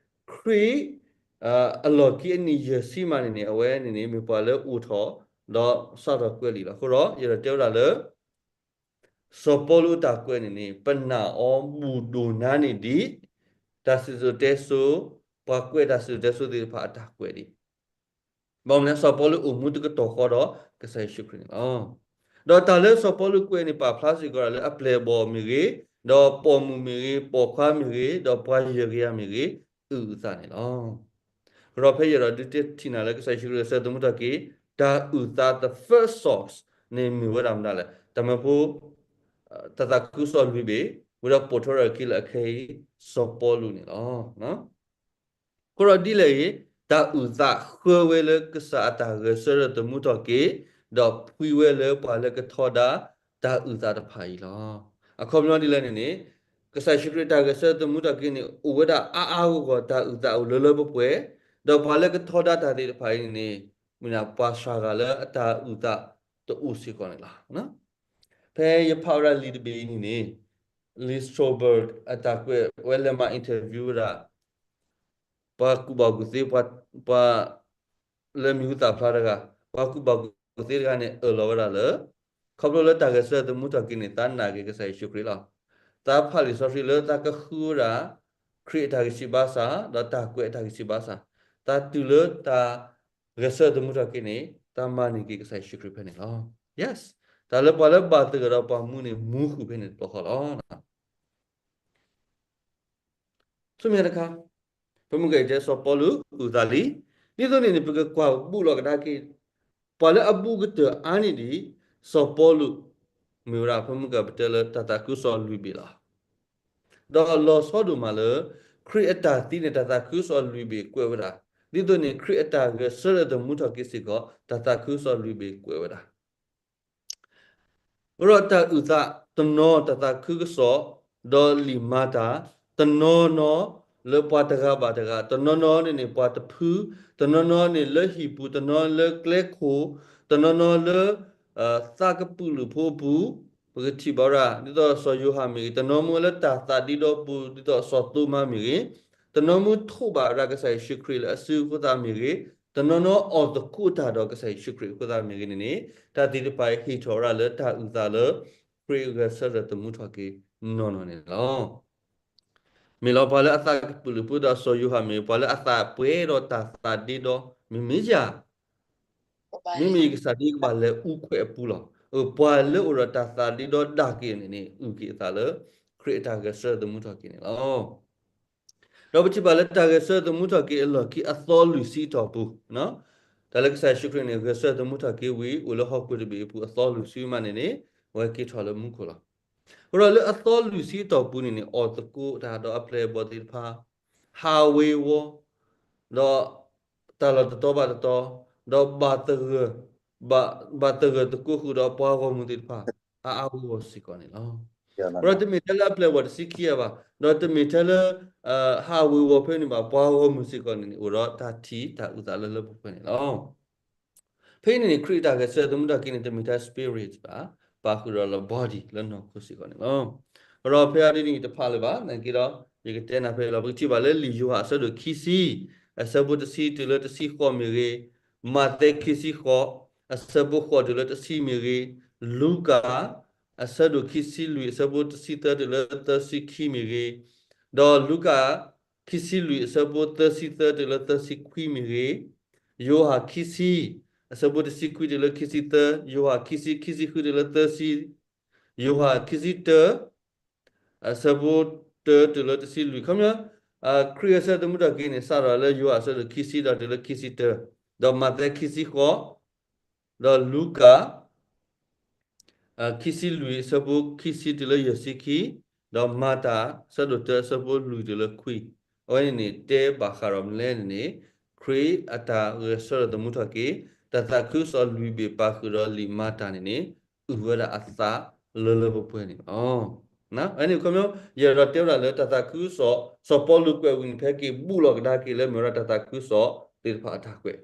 ခရံာ် အလီၢ်ခံအနံၣ်ယဲၢ်ဆံမးန့ၣ်န့ၣ် အဝဲန့ၣ်န့ၣ် မ့ၢ်ပှၤလၢအိၣ်ထီၣ် ဒီးစးထီၣ်ကွဲးလံာ်လီၤ. အဃိဒီး ယဒီးတဲဝဲဒၣ်လၢ စီၤပီလူးအတၢ်ကွဲးန့ၣ်န့ၣ် ပနာ်အီၤဘူၣ်ဒိၣ်နါန့ၢ်ဒံး တၢ်စံၣ်စိၤတဲစိၤ, ပှၤကွဲးတၢ်စံၣ်စိၤတဲစိၤသ့ၣ်တဖၣ်အတၢ်ကွဲးဒံး. ဘၣ်မနုၤလဲၣ် စီၤပီလူးအိၣ်မူတကတီၢ်ဃီဒီးကစၢ်ယ့ၣ်ၡူးခရံာ်န့ၣ်လီၤ. ဒီးတၢ်လၢစီၤပီလူးကွဲးန့ၣ် ပာ်ဖျါစ့ၢ်ကီးဒၣ်လၢအပျဲၢ်အဘီၣ်မ့ၢ်ဂ့ၤ, ဒီးပိာ်မုၣ်မ့ၢ်ဂ့ၤ, ပိာ်ခွါမ့ၢ်ဂ့ၤ, ဒီးပှၤယၢၤကယၤမ့ၢ်ဂ့ၤ, အုၣ်အသးန့ၣ်လီၤ. အဃိဒီးဖဲယဲဒီးဒုးတထံၣ်နၤလၢကစၢ်ယ့ၣ်ၡူးခရံာ်အဆၢသးသမူထီၣ်က့ၤ တၢ်အုၣ်သး the first source န့ၣ်မ့ၢ်ဝဲဒၣ်မနုၤလဲၣ်. တၢ်မၢဖိ တၢ်သးခုကစီၣ်လွံၢ်ဘ့ၣ်, ဝံၤဒီးပိာ်ထွဲထီၣ်အခံလၢအခဲအံၤ စီၤပီလူးန့ၣ်လီၤ. အဃိဒီးဒ်လဲၣ်ဂ့ၤ, တၢ်အုၣ်သးဃၢဝဲလၢကစၢ်အတၢ်ဂဲၤဆၢထၢၣ်သမူထီၣ်က့ၤ, ဒီးဖှံဝဲလၢပှၤလၢကထီဒါတၢ်အုၣ်သးတဖၣ်အံၤလီၤ. အခီပညီဒ်လဲၣ်န့ၣ်န့ၣ်, ကစၢ်ယ့ၣ်ၡူးခရံာ်တၢ်ဂဲၤဆၢထၢၣ်သမူထီၣ်က့ၤန့ၣ် အိၣ်ဝဲဒၣ်အါအါဂီၢ်ဂီၢ် တၢ်အုၣ်သးအိၣ်လၢလၢပှဲၤပှဲၤ, ဒီးပှၤလၢကထီဒါတၢ်သ့ၣ်တဖၣ်အံၤန့ၣ်န့ၣ်, မ့ၢ်ဒၣ်ပှၤစှၤဂၤလၢအတၢ်အုၣ်သးတအိၣ်စ့ၢ်ကီးန့ၣ်လီၤ. ဖဲယဖးဝဲဒၣ်လံာ်တဘ့ၣ်အံၤန့ၣ်န့ၣ်, Lee Strobel အတၢ်ကွဲးဝဲလဲၤမၤ interview ဝဲဒၣ် ပှၤကူၣ်ဘၣ်ကူၣ်သ့, ပှၤ လၢမံၤဟူသၣ်ဖျါတဂၤ, ပှၤကူၣ်ဘၣ်ကူၣ်သ့တဂၤန့ၣ် အၢၣ်လီၤဝဲဒၣ်လၢ ခီဖျိလၢတၢ်ဂဲၤဆၢထၢၣ်သမူထီၣ်က့ၤန့ၣ် သးနာ်က့ၤကစၢ်ယ့ၣ်ၡူးခရံာ်လီၤ. သးဖးလံာ်စီဆှံလၢသးကဃုဝဲဒၣ် ခရံာ်အတၢ်ဂံၢ်စၢ်ဘါစၢ် ဒီးတၢ်ကွဲးအတၢ်ဂံၢ်စၢ်ဘါစၢ်, သးတုၤလၢတၢ်ဂဲၤဆၢထၢၣ်သမူထီၣ်က့ၤန့ၣ် သးမၤန့ၢ်က့ၤကစၢ်ယ့ၣ်ၡူးခရံာ်ဖဲန့ၣ်လီၤ. Yes, တၢ်လၢပှၤလၢဘၣ်သဂၢၢ်ဒီးပှၤမူန့ၣ် မူဃုာ်ဖဲန့ၣ်တဘျီဃီလီၤ. ဆူမဲာ်ညါတခါ, ပမ့ၢ်ကတဲစီၤပီလူးအုၣ်သးလံ, ဒ်သိးန့ၣ်န့ၣ် ပကကွၢ်ဘူးလီၤကဒါက့ၤ ပှၤလၢအဘူးကတၢၢ်အါန့ၢ်ဒံး စီၤပီလူး မ့ၢ်ဝဲဒၣ် ပမ့ၢ်ကပတဲလၢတၢ်သးခုကစီၣ်လွံၢ်ဘ့ၣ်လီၤ. ဒီးလီၤဆီဒိၣ်မးလၢ ခရံာ်အတၢ်သံန့ၣ် တၢ်သးခုကစီၣ်လွံၢ်ဘ့ၣ်ကွဲးဝဲဒၣ်, ဒ်သိးန့ၣ် ခရံာ်အတၢ်ဂဲၤဆၢထၢၣ်သမူထီၣ်က့ၤစ့ၢ်ကီး တၢ်သးခုကစီၣ်လွံၢ်ဘ့ၣ်ကွဲးဝဲဒၣ်. အဃိဒီးတၢ်အုၣ်သးတနီၤ တၢ်သးခုကစီၣ် ဒီးလံာ်မၤတၢ် တနီၤနီၤလၢပှၤတဂၤဘၣ်တဂၤ, တနီၤနီၤန့ၣ်န့ၣ် ပှၤတဖု, တနီၤနီၤန့ၣ်လၢဟံၣ်ပူၤ, တနီၤလၢကျဲခိၣ်, တနီၤနီၤလၢ သးကပုာ်လုးဖိအပူၤ, ပကထံၣ်ဘၣ်ဝဲဒၣ် ဒ်သိးစီၤယိၤဟၣ်မ့ၢ်ဂ့ၤ, တနီၤမ့ၢ်လၢတၢ်သးဒ့ဒီပူၤ ဒ်သိးစီၤသိမါမ့ၢ်ဂ့ၤ, တနီၤမ့ၢ်ထိးဘၣ်ဝဲဒၣ်ကစၢ်ယ့ၣ်ၡူးခရံာ်လၢအစုအဃိသတးမ့ၢ်ဂ့ၤ, တနီၤနီၤအီၣ်သကိးတၢ်ဒီးကစၢ်ယ့ၣ်ၡူးခရံာ်အဃိသတးမ့ၢ်ဂ့ၤန့ၣ်န့ၣ်, တၢ်သ့ၣ်တဖၣ်အံၤဟ့ၣ်ထီၣ်ဝဲဒၣ်လၢတၢ်အုၣ်သးလၢ ခရံာ်အဂဲၤဆၢထၢၣ်သမူထီၣ်က့ၤနီၢ်နီၢ်န့ၣ်လီၤ. မ့ၢ်လီၤပှၤလၢအသးကပုာ်လုးဖိဒီးစီၤယိၤဟၣ်မ့ၢ်ဂ့ၤ, ပှၤလၢအသးပှဲၤဒီးတၢ်သးဒ့ဒီ မ့မ့ၢ်ယၤ မ့မ့ၢ်ယကစၢ်ဒၣ်ယကဘၣ်လဲၤအူခွဲးအပူၤလီၤ. ပှၤလၢအိၣ်ဒီးတၢ်သးဒ့ဒီဒၣ်က့ၤန့ၣ်န့ၣ် အုၣ်က့ၤအသးလၢ ခရံာ်အတၢ်ဂဲၤဆၢထၢၣ်သမူထီၣ်က့ၤန့ၣ်လီၤ. ဒီးပထံၣ်ဘၣ်လၢတၢ်ဂဲၤဆၢထၢၣ်သမူထီၣ်က့ၤအလီၢ်ခံအသီလွံၢ်ဆံအတီၢ်ပူၤ, တၢ်လၢကစၢ်ယ့ၣ်ၡူးခရံာ်န့ၣ် ဂဲၤဆၢထၢၣ်သမူထီၣ်က့ၤဝံၤ အိၣ်လၢဟီၣ်ခိၣ်တဘ့ၣ်အပူၤအသီလွံၢ်ဆံမးန့ၣ်န့ၣ် အဝဲက့ၤထီၣ်လၢမူခိၣ်လီၤ. အဃိဒီးလၢအသီလွံၢ်ဆံအတီၢ်ပူၤန့ၣ်န့ၣ် အီၣ်သကိးတၢ်ဒီးအပျဲၢ်အဘီၣ်သ့ၣ်တဖၣ် ဟးဝ့ၤဝီၤ ဒီးတၢ်လီၢ်တတီဘၣ်တတီ, ဒီးဘၣ်သဂၢၢ်, ဘၣ်သဂၢၢ်သကိးဃုာ်ဒီးပှၤဂီၢ်မုၢ်သ့ၣ်တဖၣ် အါအါဂီၢ်ဂီၢ်စ့ၢ်ကီးန့ၣ်လီၤ. အဃိဒီးတမ့ၢ်ထဲလၢအပျဲၢ်အဘီၣ်တဆံခံဂၤဘၣ်, ဒီးတမ့ၢ်ထဲလၢ ဟးဝ့ၤဝီၤဖဲန့ၣ်ဘၣ်, ပှၤဂီၢ်မုၢ်စ့ၢ်ကီးန့ၣ်န့ၣ် အိၣ်ဒီးတၢ်ထံၣ်တၢ်အုၣ်သးလၢလၢပှဲၤပှဲၤန့ၣ်လီၤ. ဖဲအံၤန့ၣ်န့ၣ် ခရံာ်အတၢ်ဂဲၤဆၢထၢၣ်သမူထီၣ်က့ၤန့ၣ် တမ့ၢ်ထဲ spirit ဘၣ်, ပာ်ဃုာ်ဒီးလၢ body လၢနီၢ်ခိစ့ၢ်ကီးန့ၣ်လီၤ. အဃိဒီးဖဲအံၤဒ်န့ၣ်တဖၣ်လၢၤဘၣ်, နာ်က့ဒီး ယကတဲနၤဖဲအံၤလီၤ. ပကထံၣ်ဘၣ်လၢလံာ်ယိၤဟၣ်အဆၢဒိၣ်ခံဆံ, အဆၢဖိတဆံတုၤလၢတဆံဃိးမ့ၢ်ဂ့ၤ, မးသဲခံဆံဃိး အဆၢဖိဃိးတုၤလၢတဆံမ့ၢ်ဂ့ၤ, လူၤကၣ် အဆၢဒိၣ်ခံဆံလွံၢ် အဆၢဖိတဆံသၢတုၤလၢသၢဆံခံမ့ၢ်ဂ့ၤ, ဒီးလူၤကၣ် ခံဆံလွံၢ် အဆၢဖိသၢဆံသၢတုၤလၢသၢဆံခွံမ့ၢ်ဂ့ၤ, ယိၤဟၣ်ခံဆံ အဆၢဖိတဆံခွံတုၤလၢခံဆံသၢ, ယိၤဟၣ်ခံဆံ ခံဆံဃုတုၤလၢသၢဆံ, ယိၤဟၣ်ခံဆံတၢ အဆၢဖိတၢတုၤလၢတဆံလွံၢ်. ခီပညီ ခရံာ်အဆၢဒိၣ်သမူထီၣ်က့ၤန့ၣ် စးထီၣ်လၢယိၤဟၣ်အဆၢဒိၣ်ခံဆံဒီးတုၤလၢခံဆံတၢ, ဒီးမးသဲခံဆံဃိး, ဒီးလူၤကၣ် ခံဆံလွံၢ် အဆၢဖိခံဆံတုၤလၢယဲၢ်ဆံခံ, ဒီးမၤတၢ် အဆၢဒိၣ်တၢ အဆၢဖိလွံၢ်တုၤလၢခွံ. အဝဲန့ၣ်န့ၣ် တဲဘၣ်ဃးဒီးမနုၤလဲၣ်န့ၣ်န့ၣ် ခရံာ်အတၢ်ဂဲၤဆၢထၢၣ်သမူထီၣ်က့ၤ တၢ်သးခုကစီၣ်လွံၢ်ဘ့ၣ်ပာ်ဃုာ်ဒီးလံာ်မၤတၢ်န့ၣ်န့ၣ် အုၣ်ဝဲဒၣ်အသးလၢလၢပှဲၤပှဲၤန့ၣ်လီၤ. အဝဲန့ၣ်ခီပညီ ယအဲၣ်ဒိးတဲဝဲဒၣ်လၢတၢ်သးခုကစီၣ် စီၤပီလူးကွဲးဝံၤန့ၣ် ဖဲက့ၤဘူးလီၤကဒါက့ၤလၢမ့ၢ်ဝဲဒၣ်တၢ်သးခုကစီၣ်သ့ၣ်တဖၣ်အတၢ်ကွဲး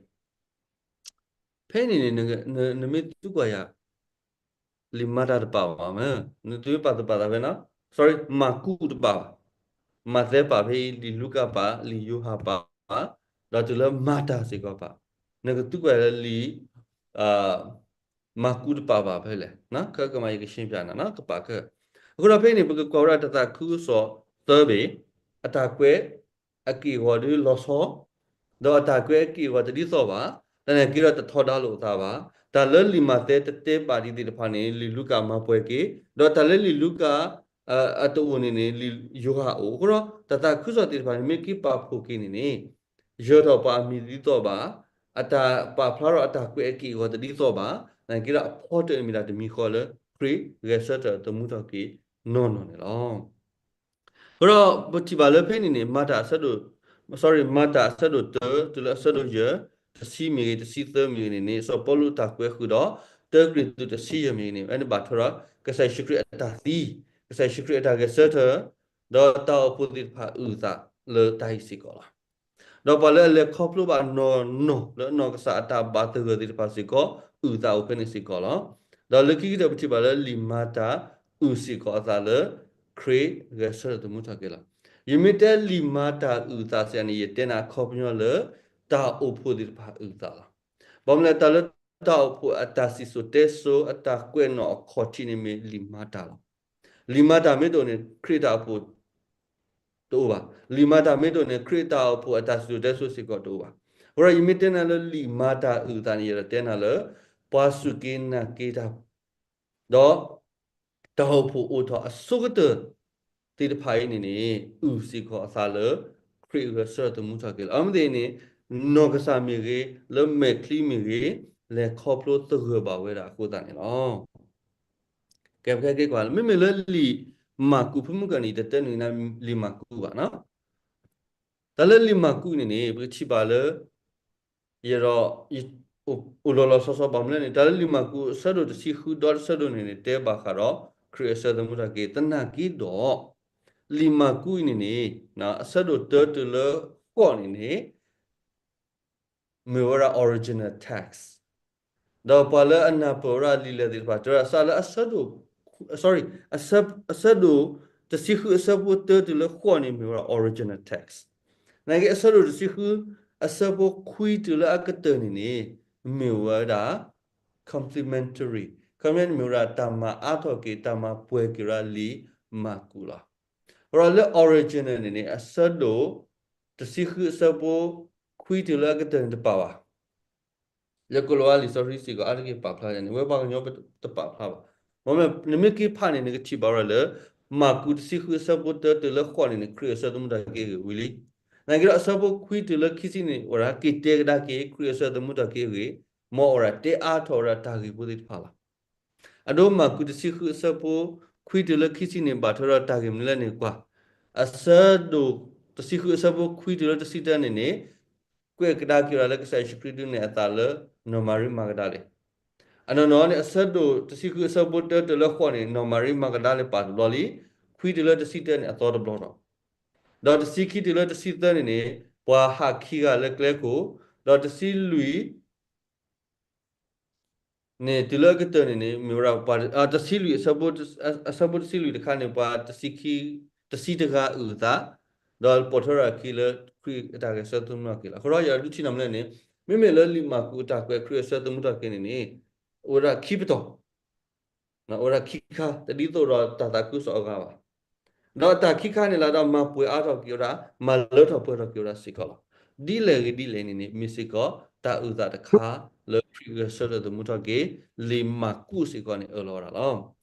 ဖဲန့ၣ်န့ၣ် နမ့ၢ်သံကွၢ်ယၤ လံာ်မၤတၢ်တပာ်ဘၣ်မ့ၢ် နသုပာ်သူၣ်ပာ်သးဖဲနီၤ sorry မၢ်ကူးတပာ်ဘၣ်, မးသဲပာ်ဖဲအံၤ လံာ်လူၤကၣ်ပာ် လံာ်ယိၤဟၣ်ပာ်, ဒီးတုၤလၢမၤတၢ်စ့ၢ်ကီးပာ်, နကသံကွၢ်လၢလံာ် မၢ်ကူးတပာ်ဘၣ်ဖဲလဲၣ်, ခဲကမၤယကရှင်းပြနၤနီၤ ကပာ်ခဲ, အဃိဒီးဖဲအံၤန့ၣ် ပကကွၢ်ဝဲဒၣ်တၢ်သးခုကစီၣ်သၢဘ့ၣ်, အတၢ်ကွဲး အက့ၢ်အဂီၤဒ်လီၤဆီ, ဒီးအတၢ်ကွဲးအက့ၢ်အဂီၤတဒ်သိးဘၣ်, တၢ်န့ၣ်က့ဒီးတထီဒါလိာ်အသးဘၣ်, တၢ်လၢလံာ်မးသဲတတဲဘၣ်ဒံးသ့ၣ်တဖၣ်န့ၣ် လံာ်လူၤကၣ်မၤပှဲၤက့ၤ, ဒီးတၢ်လၢလံာ်လူၤကၣ် အတအိၣ်န့ၣ်န့ၣ် လံာ်ယိၤဟၣ်အိၣ်, အဃိဒီး တၢ်သးခုကစီၣ်သ့ၣ်တဖၣ်န့ၣ် မ့ၢ်က့ၤပာ်ဖှိၣ်က့ၤန့ၣ်န့ၣ် ယၢၤထီၣ်ပှၤအမံၤတဒ်သိးဘၣ်, အတၢ်ပာ်ဖျါထီၣ်အတၢ်ကွဲးအက့ၢ်အဂီၤတဒ်သိးဘၣ်, တၢ်န့ၣ်က့ဒီးအဖီတၢၣ်န့ၣ်မ့ၢ်ဒၣ်တမံၤဃီလၢ ခရံာ်ဂဲၤဆၢထၢၣ်သမူထီၣ်က့ၤနီၢ်နီၢ်န့ၣ်လီၤ. အဃိဒီးပထံၣ်ဘၣ်လၢဖဲန့ၣ်န့ၣ် မၤတၢ်အဆၢဒိၣ် sorry မၤတၢ်အဆၢဒိၣ်တၢ တုၤလၢအဆၢဒိၣ်ယဲၢ်, တဆံမ့ၢ်ဂ့ၤ တဆံသၢမ့ၢ်ဂ့ၤန့ၣ်န့ၣ် စီၤပီလူးအတၢ်ကွဲးဃုာ်ဒီး တၢကရံၣ်သူးတဆံယဲၢ်မ့ၢ်ဂ့ၤန့ၣ် အဝဲန့ၣ်ဘၣ်ထွဲဒီး ကစၢ်ယ့ၣ်ၡူးခရံာ်အတၢ်သံ, ကစၢ်ယ့ၣ်ၡူးခရံာ်အတၢ်ဂဲၤဆၢထၢၣ်, ဒီးတၢ်အိၣ်ဖှိၣ်သ့ၣ်တဖၣ်အုၣ်အသးလၢတၢ်အံၤစ့ၢ်ကီးလီၤ. ဒီးပှၤလၢအလဲၤခီဖျိဘၣ်နီၢ်နီၢ်လၢအနီၢ်ကစၢ်အတၢ်ဘၣ်သဂၢၢ်သ့ၣ်တဖၣ်စ့ၢ်ကီး အုၣ်အသးအိၣ်ဖဲန့ၣ်စ့ၢ်ကီးလီၤ. ဒီးလၢခံကတၢၢ်ပထံၣ်ဘၣ်လၢလံာ်မၤတၢ်အုၣ်စ့ၢ်ကီးအသးလၢ ခရံာ်ဂဲၤဆၢထၢၣ်သမူထီၣ်က့ၤလီၤ. ယမ့ၢ်တဲလံာ်မၤတၢ်အုၣ်အသးစ့ၢ်န့ၣ် ယတဲနၤအခီပညီလၢ တၢ်အိၣ်ဖှိၣ်သ့ၣ်တဖၣ်အုၣ်အသးလီၤ. ဘၣ်မနုၤလဲၣ် တၢ်လၢတၢ်အိၣ်ဖှိၣ်အတၢ်စံၣ်စိၤတဲစိၤ အတၢ်ကွဲးနီၣ်အခီၣ်ထံးန့ၣ်မ့ၢ်လံာ်မၤတၢ်လီၤ. လံာ်မၤတၢ်မ့ၢ်တအိၣ်န့ၣ် ခရံာ်တၢ်အိၣ်ဖှိၣ် တအိၣ်ဘၣ်. လံာ်မၤတၢ်မ့ၢ်တအိၣ်န့ၣ် ခရံာ်တၢ်အိၣ်ဖှိၣ်အတၢ်စံၣ်စိၤတဲစိၤစ့ၢ်ကီးတအိၣ်ဘၣ်. အဃိဒီးယမ့ၢ်တဲနၤလၢလံာ်မၤတၢ်အုၣ်အသးန့ၣ် ယအဲၣ်ဒိးတဲနၤလၢ ပှၤစူၢ်က့ၤနာ်က့ၤတၢ် ဒီး တၢ်အိၣ်ဖှိၣ်အိၣ်ထီၣ်အဆိကတၢၢ်သ့ၣ်တဖၣ်အံၤန့ၣ်န့ၣ် အုၣ်စ့ၢ်ကီးအသးလၢ ခရံာ်ဂဲၤဆၢထၢၣ်သမူထီၣ်က့ၤလီၤ. အမ့ၢ်သ့ၣ်န့ၣ် နီၢ်ကစၢ်မ့ၢ်ဂ့ၤ, လၢမဲာ်ချံမ့ၢ်ဂ့ၤ, လဲၤခီဖျိသဂၢၢ်ဘၣ်ဝဲဒၣ်အဃိသတးန့ၣ်လီၤ. ကဲ ပကဟဲက့ၤကွၢ်လၢ မ့မ့ၢ်လၢလံာ်မၢ်ကူး ဖုမုၢ်ကၢၢ်န့ၣ် တတဲနုာ်နၤလံာ်မၢ်ကူးဘၣ်နီၤ. တၢ်လၢလံာ်မၢ်ကူးန့ၣ်န့ၣ် ပကထံၣ်ဘၣ်လၢ ယဒီး အိၣ်လီၤလီၤဆီဆီဘၣ်မနုၤလဲၣ်န့ၣ် တၢ်လၢလံာ်မၢ်ကူးအဆၢဒိၣ်တဆံဃုဒီတဆၢဒိၣ်န့ၣ်န့ၣ် တဲဘၣ်ဃးဒီး ခရံာ်အဆၢသမူထီၣ်က့ၤ သနာ်က့ဒီး လံာ်မၢ်ကူးအံၤန့ၣ်န့ၣ် အဆၢဒိၣ်တၢတုၤလၢဃိးန့ၣ်န့ၣ် မ့ၢ်ဝဲဒၣ် original text ဒီးပှၤလၢအနၢ်ပၢၢ်ဝဲဒၣ်လံာ်လဲၢ်သ့ၣ်တဖၣ် တဲဝဲဒၣ်စးလၢအဆၢဒိၣ် sorry အဆၢ အဆၢဒိၣ်တဆံဃုအဆၢဖိတၢတုၤလၢဃိးန့ၣ် မ့ၢ်ဝဲဒၣ် original text နာ်က့ အဆၢဒိၣ်တဆံဃုအဆၢဖိခွံတုၤလၢအကတၢၢ်န့ၣ်န့ၣ် မ့ၢ်ဝဲဒၣ် complementary ခီပညီန့ၣ် မ့ၢ်ဝဲဒၣ်တၢ်မၤအါထီၣ်က့ၤ တၢ်မၤပှဲၤက့ၤဝဲဒၣ်လံာ်မၢ်ကူးလီၤ. အဃိဒီးလၢ original န့ၣ်န့ၣ် အဆၢဒိၣ်တဆံဃုအဆၢဖိခွံတုၤလၢအကတၢၢ်န့ၣ်တပာ်ဘၣ် လၢကိၤလၤဝါလံာ်စီဆှံစ့ၢ်ကီး အါတက့ၢ်ပာ်ဖျါန့ၣ် ဝဲပှၤကညီတပာ်ဖျါဘၣ်. မ့မ့ၢ်နမ့ၢ်က့ၤဖးန့ၣ် နကထံၣ်ဘၣ်ဝဲဒၣ်လၢ မၢ်ကူးတဆံဃုအဆၢဖိတၢတုၤလၢဃိးန့ၣ်န့ၣ် ခရံာ်အဆၢသမူထီၣ်က့ၤဂ့ၤဝံၤလံ. နာ်က့ဒီးအဆၢဖိခွံတုၤလၢခံဆံန့ၣ် အိၣ်ဝဲဒၣ်က့ၤတဲကဒါက့ၤ ခရံာ်အဆၢသမူထီၣ်က့ၤဂ့ၤ, မ်အဝဲဒၣ်တဲအါထီၣ်ဝဲဒၣ်တၢ်ဂ့ၢ်ဖိသ့ၣ်တဖၣ်လီၤ. အဒိမၢ်ကူးတဆံဃုအဆၢဖိခွံတုၤလၢခံဆံန့ၣ် ဘၣ်ထွဲဒီးတၢ်ဂ့ၢ်မနုၤလဲၣ်န့ၣ်ကွၢ်, အဆၢဒိၣ်တဆံဃုအဆၢဖိခွံတုၤလၢတဆံတၢန့ၣ်န့ၣ် ကွဲးကဒါက့ၤဝဲဒၣ်လၢကစၢ်ယ့ၣ်ၡူးခရံာ်ဒုးနဲၣ်အသးလၢ နီၢ်မၤရံမၤကဒၤလဲၣ်. အနီၢ်နီၢ်န့ၣ် အဆၢဒိၣ်တဆံဃုအဆၢဖိတၢတုၤလၢဃိးန့ၣ် နီၢ်မၤရံမၤကဒၤလဲၣ်ပာ်တဘျီလံ, ခွံတုၤလၢတဆံတၢန့ၣ် အသီတဘျီဒီး, ဒီးတဆံခံတုၤလၢတဆံသၢန့ၣ်န့ၣ် ပှၤဟးခံဂၤလၢကျဲခိၣ်, ဒီးတဆံလွံၢ် န့ၣ် တုၤလၢအကတၢၢ်န့ၣ်န့ၣ် မ့ၢ်ဝဲဒၣ်ပှၤ တဆံလွံၢ် အဆၢဖိတဆံလွံၢ်တခါန့ၣ် ပှၤတဆံခံ တဆံတဂၤအုၣ်အသး, ဒီးပိာ်ထွဲထီၣ်အခံလၢခရံာ်အတၢ်ဂဲၤဆၢထၢၣ်သမူထီၣ်က့ၤလီၤ. အဃိဒီးယဒုးထံၣ်နီၢ်မနုၤလဲၣ်န့ၣ် မ့မ့ၢ်လၢလံာ်မၢ်ကူးအတၢ်ကွဲးခရံာ်အဆၢသးသမူထီၣ်က့ၤန့ၣ်န့ၣ် အိၣ်ဝဲဒၣ်ခံပတီၢ် အိၣ်ဝဲဒၣ်ခံခါ တဒ်သိးဒီးတၢ်သးခုကစီၣ်အဂၤဘၣ်. ဒီးအတၢ်ခံခါန့ၣ်လၢဒီးမၤပှဲၤအါထီၣ်က့ၤဝဲဒၣ် မၤလၢထီၣ်ပှဲၤထီၣ်က့ၤဝဲဒၣ်စ့ၢ်ကီးလီၤ. ဒ်လဲၣ်ဂ့ၤဒ်လဲၣ်န့ၣ်န့ၣ် မ့ၢ်စ့ၢ်ကီးတၢ်အုၣ်သးတခါလၢခရံာ်အဆၢသးသမူထီၣ်က့ၤ လံာ်မၢ်ကူးစ့ၢ်ကီးန့ၣ်အၢၣ်လီၤ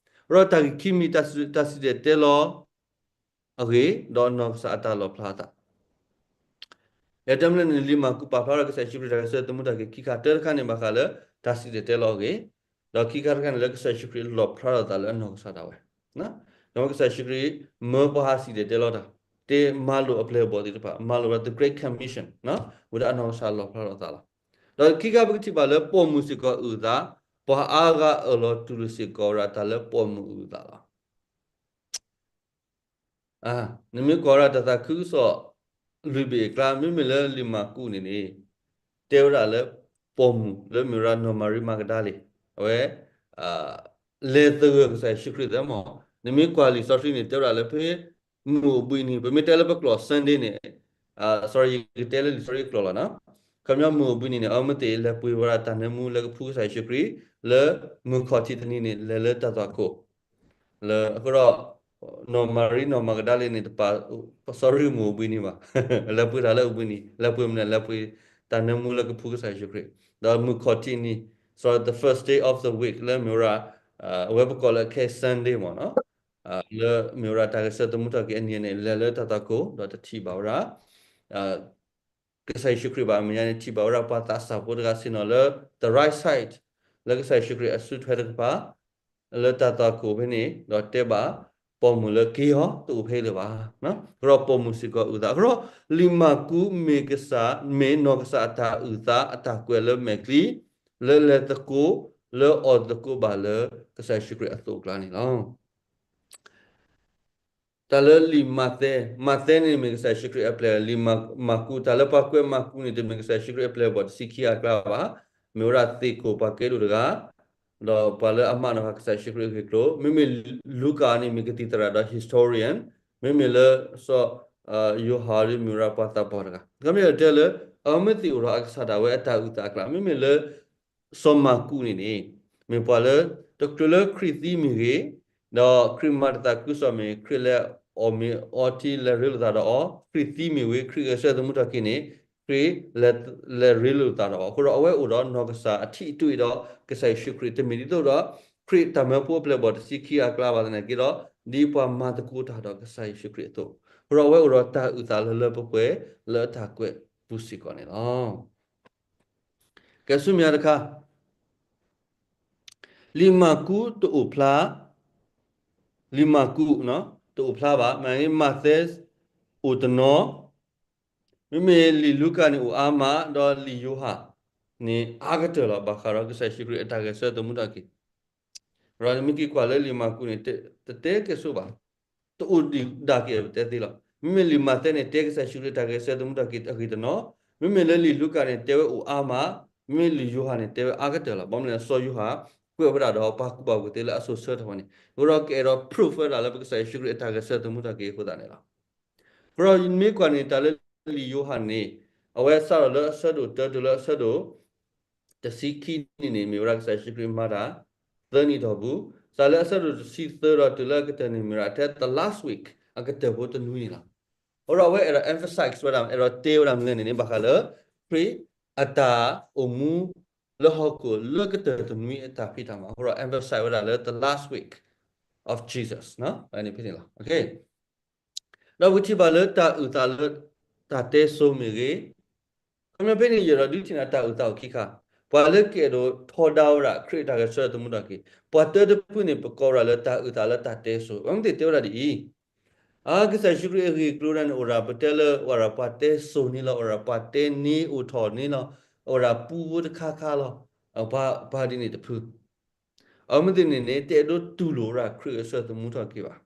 ဝဲဒၣ်လီၤ. ဒီးတၢ်ဂ့ၢ်ခံမံၤ တၢ်စံၣ်တဲၤတဲလီၤ အဂ့ၢ် ဒီးနီၢ်ကစၢ်အတၢ်လီၣ်ဖျါအသး ယတဲမလဲၣ်န့ၣ် လံာ်မၢ်ကူးပာ်ဖျါထီၣ်ကစၢ်ယ့ၣ်ၡူးခရံာ်တၢ်ဂဲၤဆၢထၢၣ်သမူထီၣ်က့ၤ ခံခါ တၢတခါန့ၣ် ဘၣ်ဃးလၢတၢ်စံၣ်တဲၤတဲလီၤအဂ့ၢ်, ဒီးခံခါတခါန့ၣ်လၢကစၢ်ယ့ၣ်ၡူးခရံာ်လီၣ်ဖျါထီၣ်သးလၢအနီၢ်ကစၢ်ဒၣ်ဝဲ, ဒီးကစၢ်ယ့ၣ်ၡူးခရံာ်မၢပှၤဟးစံၣ်တဲၤတဲလီၤတၢ်, တ့မၤလိာ်အပျဲၢ်အဘီၣ်သ့ၣ်တဖၣ်, မၤလိာ်ဝဲဒၣ် the Great Commission ဝဲဒၣ်အနီၢ်ကစၢ်လီၣ်ဖျါထီၣ်သးလီၤ. ဒီးခံခါပကထံၣ်ဘၣ်လၢပိာ်မုၣ်စ့ၢ်ကီးအုၣ်သး, ပှၤအါဂၤအၢၣ်လီၤတူၢ်လိာ်စ့ၢ်ကီးဝဲဒၣ်တၢ်လၢပိာ်မုၣ်အုၣ်သးလီၤ. နမ့ၢ်ကွၢ်ဝဲဒၣ်တၢ်သးခုကစီၣ် လွံၢ်ဘ့ၣ်အကျါ မ့မ့ၢ်လၢလံာ်မၢ်ကူးန့ၣ်န့ၣ် တဲဝဲဒၣ်လၢ ပိာ်မုၣ်လၢမ့ၢ်ဝဲဒၣ်နီၢ်မၤရံမၤကဒၤလ့ၣ် အဝဲ လဲၤသဂၢၢ်ကစၢ်ယ့ၣ်ၡူးခရံာ်သးမး, နမ့ၢ်ကွၢ်လံာ်စီဆှံန့ၣ် တဲဝဲဒၣ်လၢဖဲ မုၢ်အိၣ်ဘှံးနံၤ ပမ့ၢ်တဲလၢပကျိာ် Sunday န့ၣ် sorry ယကတဲလၢလံာ်စီဆှံကျိာ်လီၤနီၤ, ခီပညီမုၢ်အိၣ်ဘှံးနံၤန့ၣ် အဝဲမ့ၢ်သ့ၣ်လဲၤပှ့ၤဝဲဒၣ်တၢ်နၢမူလၢကဖှူကစၢ်ယ့ၣ်ၡူးခရံာ် လၢမုၢ်ခီၣ်ထံးတနံၤန့ၣ် လဲၤလၢတၢ်သွၣ်ခိၣ် လၢအဃိဒီး နီၢ်မၤရံနီၢ်မၤကဒၤလ့ၣ်န့ၣ် တပာ် sorry မုၢ်အိၣ်ဘှံးနံၤဘၣ်, လဲၤပှ့ၤတၢ်လၢအိၣ်ဘှံးနံၤ, လဲၤပှ့ၤမနုၤလဲၣ်, လဲၤပှ့ၤတၢ်နၢမူလၢကဖှူကစၢ်ယ့ၣ်ၡူးခရံာ်, ဒီးမုၢ်ခီၣ်ထံးနံၤ sorry the first day of the week လၢမ့ၢ်ဝဲဒၣ် အဝဲပကိးလၢခဲ Sunday မးနီၤ, လၢမ့ၢ်ဝဲဒၣ်တၢ်ဂဲၤဆၢထၢၣ်သမူထီၣ်က့ၤအနံၤန့ၣ် လဲၤလၢတၢ်သွၣ်ခိၣ် ဒီးတထံၣ်ဘၣ်ဝဲဒၣ် ကစၢ်ယ့ၣ်ၡူးခရံာ်ဘၣ်, အမဲာ်ညါန့ၣ် ထံၣ်ဘၣ်ဝဲဒၣ်ပှၤသးစၢ်ဖိတဂၤဆ့ၣ်နီၤလၢ the right side လၢကစၢ်ယ့ၣ်ၡူးခရံာ်အစုထွဲတကပၤ, လၢတၢ်သွၣ်ခိၣ်ဖဲန့ၣ် ဒီးတဲဘၣ်ပိာ်မုၣ်လၢက့ၤအီၤ တအိၣ်ဖဲအံၤလၢၤဘၣ်. အဃိဒီးပိာ်မုၣ်စ့ၢ်ကီးအုၣ်သး, အဃိဒီးလံာ်မၢ်ကူးမ့ၢ်ကစၢ် မ့ၢ်နီၢ်ကစၢ်အတၢ်အုၣ်သးအတၢ်ကွဲးလၢမဲာ်ချံ, လၢလဲၤသကိး လၢအီၣ်သကိးဘၣ်လၢကစၢ်ယ့ၣ်ၡူးခရံာ်အသိးအကျါန့ၣ်လီၤ. တၢ်လၢလံာ်မးသဲ, မးသဲန့ၣ်မ့ၢ်ကစၢ်ယ့ၣ်ၡူးခရံာ်အပျဲၢ်, လံာ်မၢ်ကူး, တၢ်လၢပှၤကွဲးမၢ်ကူးန့ၣ် တမ့ၢ်ကစၢ်ယ့ၣ်ၡူးခရံာ်အပျဲၢ်အဘီၣ်တဆံခံဂၤအကျါဘၣ်, မ့ၢ်ဝဲဒၣ်သ့ၣ်ခိၣ်ပှၤကဲဒိၣ်တဂၤ, ဒီးပှၤလၢအမးနီၣ်ဃာ်ကစၢ်ယ့ၣ်ၡူးခရံာ်အဂ့ၢ်အကျိၤ, မ့မ့ၢ်လူၤကၣ်န့ၣ်မ့ၢ်ကသံၣ်သရၣ်ဒီး historian, မ့မ့ၢ်လၢစီၤယိၤဟၣ်ဒ်မ့ၢ်ဝဲဒၣ်ပှၤသးပှၢ်တဂၤ, ခီပညီတဲလၢ အဝဲမ့ၢ်သ့ၣ်အိၣ်ဒီးအကစၢ်ဒၣ်ဝဲအတၢ်အုၣ်သးအကျါ, မ့မ့ၢ်လၢ စီၤမၢ်ကူးန့ၣ်န့ၣ် မ့ၢ်ပှၤလၢ တချုးလၢခရံာ်သံမ့ၢ်ဂ့ၤ, ဒီးခရံာ်မၤတၢ်သးခုကစီၣ်မ့ၢ် ခရံာ်လဲၤအီၣ်မ့ၤအီထံလဲၤရ့လိာ်သးဒီးအီၤ, ခရံာ်သံမ့ၢ်ဂ့ၤ ခရံာ်ဂဲၤဆၢထၢၣ်သမူထီၣ်က့ၤန့ၣ် ခရံာ်လဲၤရ့လိာ်သးဒီးအီၤ, အဃိဒီးအဝဲအိၣ်ဒီးနီၢ်ကစၢ်အထံၣ်အတူၢ်ဒီးကစၢ်ယ့ၣ်ၡူးခရံာ် တမ့ၢ်ဒ်သိးဒီး ခရံာ်တၢ်မၢဖိအပျဲၢ်အဘီၣ်တဆံခံဂၤအကျါဘၣ်သနာ်က့ဒီး ဒ်ပှၤမၤသကိးတၢ်ဒီးကစၢ်ယ့ၣ်ၡူးခရံာ်အသိး, အဃိဒီးအဝဲအိၣ်ဒီးတၢ်အုၣ်သးလၢလၢပှဲၤပှဲၤလၢအတၢ်ကွဲးပူၤစ့ၢ်ကီးန့ၣ်လီၤ. ကဲဆူမဲာ်ညါတခါ, လံာ်မၢ်ကူးတအိၣ်ဖျါ, လံာ်မၢ်ကူး တအိၣ်ဖျါဘၣ်, မ့မ့ၢ်မးသဲအိၣ်တနီၤ, မ့မ့ၢ်လံာ်လူၤကၣ်န့ၣ်အိၣ်အါမး, ဒီးလံာ်ယိၤဟၣ်န့ၣ်အါကတၢၢ်လီၤ ဘၣ်ဃးဒီးကစၢ်ယ့ၣ်ၡူးခရံာ်အတၢ်ဂဲၤဆၢထၢၣ်သမူထီၣ်က့ၤ ဒီးနမ့ၢ်က့ၤကွၢ်လၢလံာ်မၢ်ကူးန့ၣ် တတဲကဲဆိဘၣ်, တအိၣ်ဒံးဒၣ်က့ၤအပတဲသ့လီၤ. မ့မ့ၢ်လံာ်မးသဲန့ၣ် တဲကစၢ်ယ့ၣ်ၡူးခရံာ်တၢ်ဂဲၤဆၢထၢၣ်သမူထီၣ်က့ၤအဂ့ၢ်တနီၤ, မ့မ့ၢ်လၢလံာ်လူၤကၣ်န့ၣ် တဲဝဲအိၣ်အါမး, မ့မ့ၢ်လံာ်ယိၤဟၣ်န့ၣ် တဲဝဲအါကတၢၢ်လီၤ. ဘၣ်မနုၤလဲၣ် စီၤယိၤဟၣ်ကွဲးဝဲဒၣ်ဒီးပှၤကူၣ်ဘၣ်ကူၣ်သ့လၢအစိၤဆၢထၢၣ်ဝဲန့ၣ်, အဃိဒီးကအဲၣ်ဒိး proof ဝဲဒၣ်လၢပကစၢ်ယ့ၣ်ၡူးခရံာ်အတၢ်ဂဲၤဆၢထၢၣ်သမူထီၣ်က့ၤအဃိသတးန့ၣ်လီၤ. အဃိဒီးမ့ၢ်ကွၢ်န့ၣ် တၢ်လၢလံာ်ယိၤဟၣ်န့ၣ် အဝဲစးထီၣ်လၢအဆၢဒိၣ်တၢတုၤလၢအဆၢဒိၣ် တဆံခံန့ၣ်န့ၣ် မ့ၢ်ဝဲဒၣ်ကစၢ်ယ့ၣ်ၡူးခရံာ်မၤတၢ်သၢနံၣ်အတီၢ်ပူၤ, စးလၢအဆၢဒိၣ်တဆံသၢဒီးတုၤလၢအကတၢၢ်န့ၣ် မ့ၢ်ဝဲဒၣ်ထဲ the last week အကတၢၢ်ဖိတနွံန့ၣ်လီၤ. အဃိဒီးအဝဲအဲၣ်ဒိး emphasize ဝဲဒၣ် အဲၣ်ဒိးတဲဝဲဒၣ်မနုၤလဲၣ်န့ၣ်န့ၣ် ဘၣ်ဃးလၢ ခရံာ်အတၢ်အိၣ်မူလၢဟီၣ်ခိၣ်လၢကတၢၢ်တနွံအတၢ်ဖံးတၢ်မၤ, အဃိဒီး emphasize ဝဲဒၣ်လၢ the last week of Jesus ဖဲန့ၣ်လီၤ. ဒီးပထံၣ်ဘၣ်လၢတၢ်အုၣ်သးလၢတၢ်တဲစိၤမ့ၢ်ဂ့ၤ, ခီဖျိဖဲန့ၣ်ယအဲၣ်ဒိးဒုးထံၣ်န့ၢ်တၢ်အုၣ်သးအိၣ်ခံခါ, ပှၤလၢကအဲၣ်ဒိးထီဒါဝဲဒၣ်ခရံာ်အတၢ်ဂဲၤဆၢထၢၣ်သမူထီၣ်က့ၤ, ပှၤတၢတဖုန့ၣ် ပကိးဝဲဒၣ်လၢတၢ်အုၣ်သးလၢတၢ်တဲစိၤ, အဝဲသ့ၣ်တဲဝဲဒၣ်ဒ်အံၤ, အါ ကစၢ်ယ့ၣ်ၡူးခရံာ်အဂ့ၢ်အကျိၤဒၣ်န့ၣ် အိၣ်ဒၣ်ပတဲလၢ အိၣ်ဒၣ်ပှၤတဲစိၤန့ၣ်လီၤ, အိၣ်ဒၣ်ပှၤတဲန့ၢ်အိၣ်ထီၣ်န့ၣ်လီၤ, အိၣ်ဒၣ်ပူဖိတခါခါလီၤ, ပှၤဒ်န့ၣ်တဖု, အဝဲသ့ၣ်န့ၣ်န့ၣ် တအဲၣ်ဒိးတူၢ်လိာ်ဝဲဒၣ်ခရံာ်အဆၢထၢၣ်သမူထီၣ်က့ၤဘၣ်.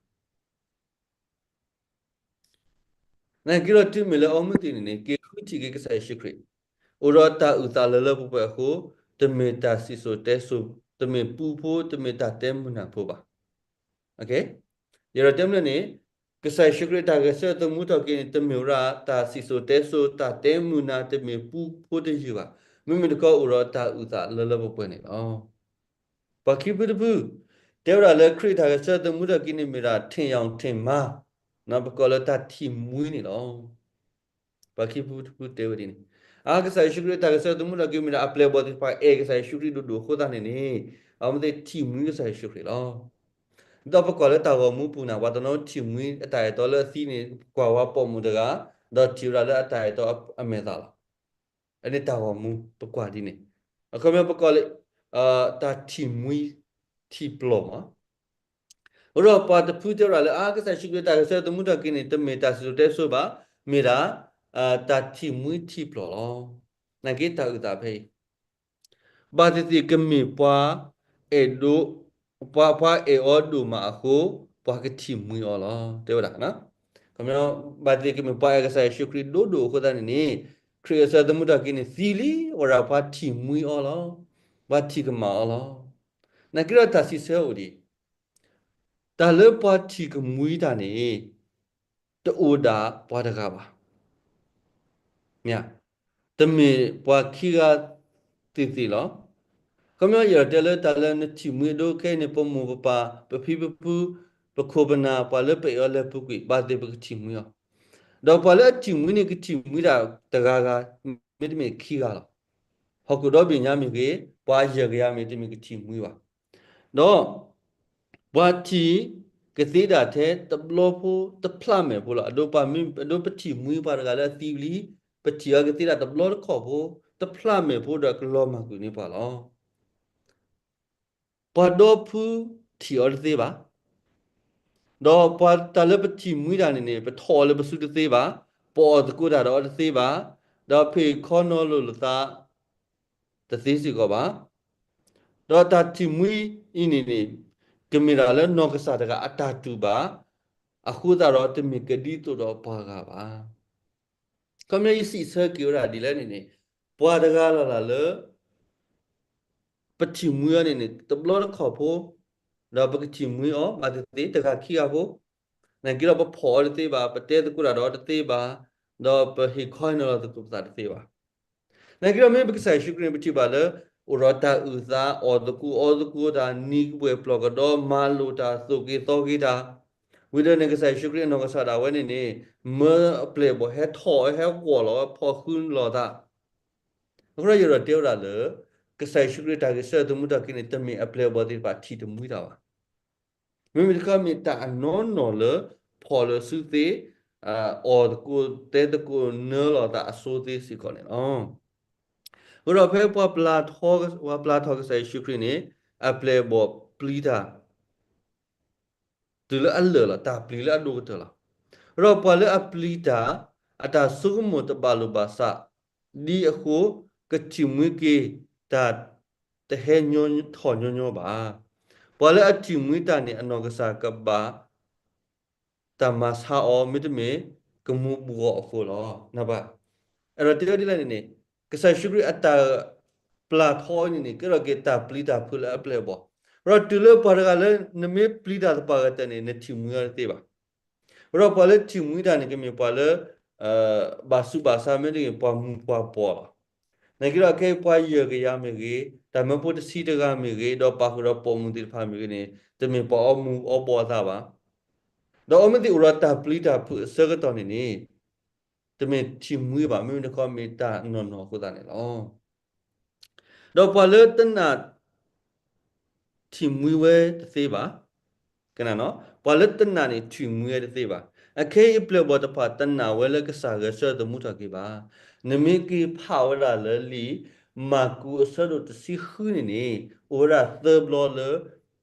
နာ်က့ဒီးတုၤမ့ၢ်လၢအဝဲသ့ၣ်န့ၣ်န့ၣ် က့ၤဃုထံၣ်က့ၤကစၢ်ယ့ၣ်ၡူးခရံာ်, အိၣ်ဒီးတၢ်အုၣ်သးလၢလၢပှဲၤပှဲၤအဃိ, တမ့ၢ်တၢ်စံၣ်စိၤတဲစိၤ, တမ့ၢ်ပူဖိ, တမ့ၢ်တၢ်တဲမုာ်နၢ်ဖိဘၣ်. ယအဲၣ်ဒိးတဲမနုၤန့ၣ်, ကစၢ်ယ့ၣ်ၡူးခရံာ်အတၢ်ဂဲၤဆၢထၢၣ်သမူထီၣ်က့ၤန့ၣ် တမ့ၢ်ဝဲဒၣ်တၢ်စံၣ်စိၤတဲစိၤ, တၢ်တဲမုာ်နၢ်, တမ့ၢ်ပူဖိတယုၢ်ဘၣ်. မ့မ့ၢ်တခီအိၣ်ဒီးတၢ်အုၣ်သးလၢလၢပှဲၤပှဲၤန့ၣ်လီၤ. ပှၤခံဖုတဖု တဲဝဲဒၣ်လၢခရံာ်တၢ်ဂဲၤဆၢထၢၣ်သမူထီၣ်က့ၤန့ၣ်မ့ၢ်ဒၣ် ထင်ယောင်ထင်မှား, ပကိးလၢတၢ်ထံၣ်မှံန့ၣ်လီၤ. ပှၤခံဖုတဖုတဲဝဲဒ်န့ၣ်, အါ ကစၢ်ယ့ၣ်ၡူးခရံာ်တၢ်ဂဲၤဆၢထၢၣ်သမူထီၣ်က့ၤမ့ၢ်ဒၣ်အပျဲၢ်အဘီၣ်သ့ၣ်တဖၣ်အဲၣ်ကစၢ်ယ့ၣ်ၡူးခရံာ်ဒိၣ်ဒိၣ်အဃိသတးန့ၣ်န့ၣ်, အဝဲသ့ၣ်ထံၣ်မှံကစၢ်ယ့ၣ်ၡူးခရံာ်လီၤ. ဒီးပကွၢ်လၢတၢ်ဂီၤမူပူၤန့ၣ် ပှၤတနီၤထံၣ်မှံအတၢ်အဲၣ်တီလၢအသံန့ၣ် ကွၢ်ဝဲပိာ်မုၣ်တဂၤ, ဒီးထံၣ်ဝဲဒၣ်လၢအတၢ်အဲၣ်တီအမဲာ်သၣ်လီၤ. အန့ၣ်တၢ်ဂီၤမူ ပကွၢ်ဒ်န့ၣ်, အခီပညီပကိးလၢ တၢ်ထံၣ်မှံထံၣ်ပျီၢ်မး. အဃိဒီးပှၤတဖုတဲဝဲဒၣ်လၢ အါ ကစၢ်ယ့ၣ်ၡူးခရံာ်တၢ်ဂဲၤဆၢထၢၣ်သမူထီၣ်က့ၤန့ၣ် တမ့ၢ်တၢ်စံၣ်စိၤတဲစိၤဘၣ်, မ့ၢ်ဒၣ် တၢ်ထံၣ်မှံထံၣ်ပျီၢ်လီၤ. နာ်က့တၢ်အုၣ်သးဖဲအံၤ ဘၣ်သ့ၣ်သ့ၣ်ကမ့ၢ်ပှၤအဲၣ်ဒိး, ပှၤ, ပှၤအဲၣ်အီၤဒိၣ်မးအဃိ, ပှၤကထံၣ်မှံအီၤလီၤ. တဲဝဲဒၣ်, ဘၣ်သ့ၣ်သ့ၣ်ကမ့ၢ်ပှၤအဲၣ်ကစၢ်ယ့ၣ်ၡူးခရံာ်ဒိၣ်ဒိၣ်အဃိသတးန့ၣ်န့ၣ်, ခရံာ်ဂဲၤဆၢထၢၣ်သမူထီၣ်က့ၤန့ၣ် သံလံဝဲဒၣ်ပှၤထံၣ်မှံအီၤလီၤ. ပှၤထံၣ်ကမၣ်အီၤလီၤ. နာ်က့ဒီးတၢ်စံးဆၢအိၣ်ဒံး တၢ်လၢပှၤထံၣ်ကမှံတၢ်န့ၣ် တအိၣ်ဒၣ်ပှၤတဂၤဘၣ်. မ့ၢ်, တမ့ၢ်ပှၤခံဂၤသ့ၣ်သ့ၣ်လီၤ. ခီပညီယအဲၣ်ဒိးတဲလၢတၢ်လၢနထံၣ်မှံအဒိခဲအံၤန့ၣ် ပမိၢ်ပပၢ် ပဖံပဖု ပခိၣ်ပနၢ် ပှၤလၢပအဲၣ်အီၤလၢပူၤကွံာ် ဘၣ်သ့ၣ်ပကထံၣ်မှံအီၤ, ဒီးပှၤလၢအထံၣ်မှံန့ၣ် ကထံၣ်မှံဒၣ်တဂၤဂၤ မ့တမ့ၢ်ခံဂၤလီၤ. ဟီၣ်ခိၣ်ဒီဘ့ၣ်ညါမ့ၢ်ဂ့ၤ, ပှၤယဲၢ်ကယၤမ့ၢ်တမ့ၢ်ကထံၣ်မှံဘၣ်. ဒီး ပှၤထံၣ်ကသ့ဒၣ်ထဲတဘျီဖိတဖျးမဲာ်ဖိလီၤ. အဒိပှၤမ့ၢ်, အဒိပထံၣ်မှံပှၤတဂၤလၢအသံဝံၤလံ, ပထံၣ်အီၤကသ့ဒၣ်တဘျီတခီၣ်ဖိ, တဖျးမဲာ်ဖိဒီးကလီၤမၢ်ကွံာ်န့ၢ်ပှၤလီၤ. ပှၤဒီဖုထံၣ်အီၤတသ့ဘၣ်. ဒီးပှၤတၢ်လၢပထံၣ်မှံတၢ်န့ၣ်န့ၣ် ပထီၣ်အီၤလၢပစုတသ့ဘၣ်, ပအီၣ်သကိးတၢ်ဒီးအီၤတသ့ဘၣ်, ဒီးဖ့ၣ်ခီနီၤလိာ်လိာ်သး တသ့စ့ၢ်ကီးဘၣ်. ဒီးတၢ်ထံၣ်မှံအံၤန့ၣ်န့ၣ် ကမ့ၢ်ဒၣ်လၢနီၢ်ကစၢ်တဂၤအတၢ်တူၢ်ဘၣ်, အဃိသတးဒီးတမ့ၢ်ကဒ်သိးဒီးပှၤဂၤဘၣ်. ခီပညီယစံးဆၢက့ၤဝဲဒၣ်ဒ်လဲၣ်န့ၣ်န့ၣ်, ပှၤတဂၤလၢ်လၢ်လၢ ပထံၣ်မှံအီၤန့ၣ်န့ၣ် တဘျီတခီၣ်ဖိ, ဒီးပကထံၣ်မှံအီၤ ဘၣ်သ့ၣ်သ့ၣ်တဂၤခံဂၤဖိ, နာ်က့ဒီးပဖီၣ်အီၤတသ့ဘၣ်, ပတဲသကိးတၢ်ဒီးအီၤတသ့ဘၣ်, ဒီးပဟ့ၣ်ခီဟ့ၣ်နီၤလီၤသကိးပသးတသ့ဘၣ်. နာ်က့ဒီးမ့ၢ်ပကစၢ်ယ့ၣ်ၡူးခရံာ်န့ၣ် ပထံၣ်ဘၣ်လၢ အိၣ်ဒီးတၢ်အုၣ်သး အီၣ်သကိးအီသကိးတၢ် နံၤကပှဲၤပျီၢ်ကဒီး မၤလိာ်တၢ် သိၣ်က့ၤသီက့ၤတၢ်, ဝံၤဒီးန့ၣ် ကစၢ်ယ့ၣ်ၡူးခရံာ်အနီၢ်ကစၢ်ဒၣ်ဝဲန့ၣ်န့ၣ် မၢအပျဲၢ်အဘီၣ်ဟဲထီၣ်ဟဲဂီၤလီၤ ဖီၣ်ဃုလီၤသး. အဃိဒီးယအဲၣ်ဒိးတဲဝဲဒၣ်လၢ ကစၢ်ယ့ၣ်ၡူးခရံာ်တၢ်ဂဲၤဆၢထၢၣ်သမူထီၣ်က့ၤန့ၣ် တမ့ၢ်အပျဲၢ်အဘီၣ်သ့ၣ်တဖၣ်ထံၣ်တမှံတၢ်ဘၣ်. မ့မ့ၢ်တခီမ့ၢ်တၢ်အနီၢ်နီၢ်လၢ ဖီၣ်လၢစုသ့, အီၣ်သကိးတဲသကိးနၢလီၤသးအဆိသ့စ့ၢ်ကီးန့ၣ်လီၤ. အဃိဒီးဖဲပှၤပျၢ်ထီၣ်, ပှၤပျၢ်ထီၣ်ကစၢ်ယ့ၣ်ၡူးခရံာ်န့ၣ် အပျဲၢ်အဘီၣ်ပျံၤတၢ် တုၤလၢအလၢာ်လီၤ, တၢ်ပျံၤလၢအဒိၣ်ကတၢၢ်လီၤ. အဃိဒီးပှၤလၢအပျံၤတၢ် အတၢ်ဆိကမိၣ်တဘၣ်လိာ်ဘၣ်စး, ဒ်အဃိ ကထံၣ်မှံက့ၤတၢ်တဟဲထီၣ်ညီညီဘၣ်. ပှၤလၢအထံၣ်မှံတၢ်န့ၣ် အနီၢ်ကစၢ်ကဘၣ် တၢ်မၤဆါအီၤ မ့တမ့ၢ် ကမူးဘူးအီၤအဃိလီၤ. နဘၣ်, အဲၣ်ဒိးတဲဝဲဒ်လဲၣ်န့ၣ်န့ၣ် ကစၢ်ယ့ၣ်ၡူးခရံာ်အတၢ်ပျၢ်ထီအီၤန့ၣ်န့ၣ် ကဲထီၣ်က့ၤတၢ်ပျံၤတၢ်ဖုးလၢအပျဲၢ်အဘီၣ်. အဃိဒီးတုၤလၢပှၤတဂၤလၢ နမ့ၢ်ပျံၤတၢ်သပှၢ်ကတၢၢ်န့ၣ် နထံၣ်မှံအီၤတသ့ဘၣ်. အဃိဒီးပှၤလၢထံၣ်မှံတၢ်န့ၣ် ကမ့ၢ်ပှၤလၢ ဘၣ်ဆူးဘၣ်ဆါမ့ၢ်တဂ့ၤ ပှၤမုာ်ပှၤပှီၢ်လီၤ. နာ်က့ဒီးခဲအံၤပှၤယဲၢ်ကယၤမ့ၢ်ဂ့ၤ, တၢ်မၢဖိတဆံတဂၤမ့ၢ်ဂ့ၤ, ဒီးပာ်ဃုာ်ဒီးပိာ်မုၣ်သ့ၣ်တဖၣ်မ့ၢ်ဂ့ၤန့ၣ် တမ့ၢ်ပှၤအီၣ်မူးအီၣ်ဘှီးအသးဘၣ်. ဒီးအဝဲသ့ၣ်အိၣ်ဒီးတၢ်ပျံၤတၢ်ဖုးအဆၢကတီၢ်န့ၣ်န့ၣ် တမ့ၢ်ထံၣ်မှံဘၣ်, မ့မ့ၢ်တခီမ့ၢ်တၢ်နီၢ်နီၢ်အဃိသတးန့ၣ်လီၤ. ဒီးပှၤလၢတနာ် ထံၣ်မှံဝဲတသ့ဘၣ်. ကနၣ်နီၤ, ပှၤလၢတနာ်န့ၣ် ထံၣ်မှံဝဲတသ့ဘၣ်. အခဲအံၤအပျဲၢ်အဘီၣ်တဖၣ်တနာ်ဝဲလၢကစၢ်ဂဲၤဆၢထၢၣ်သမူထီၣ်က့ၤဘၣ်. နမ့ၢ်က့ၤဖးဝဲဒၣ်လၢလံာ်မၢ်ကူးအဆၢဒိၣ်တဆံဃုန့ၣ်န့ၣ် အိၣ်ဝဲဒၣ်သၢဘျီလၢ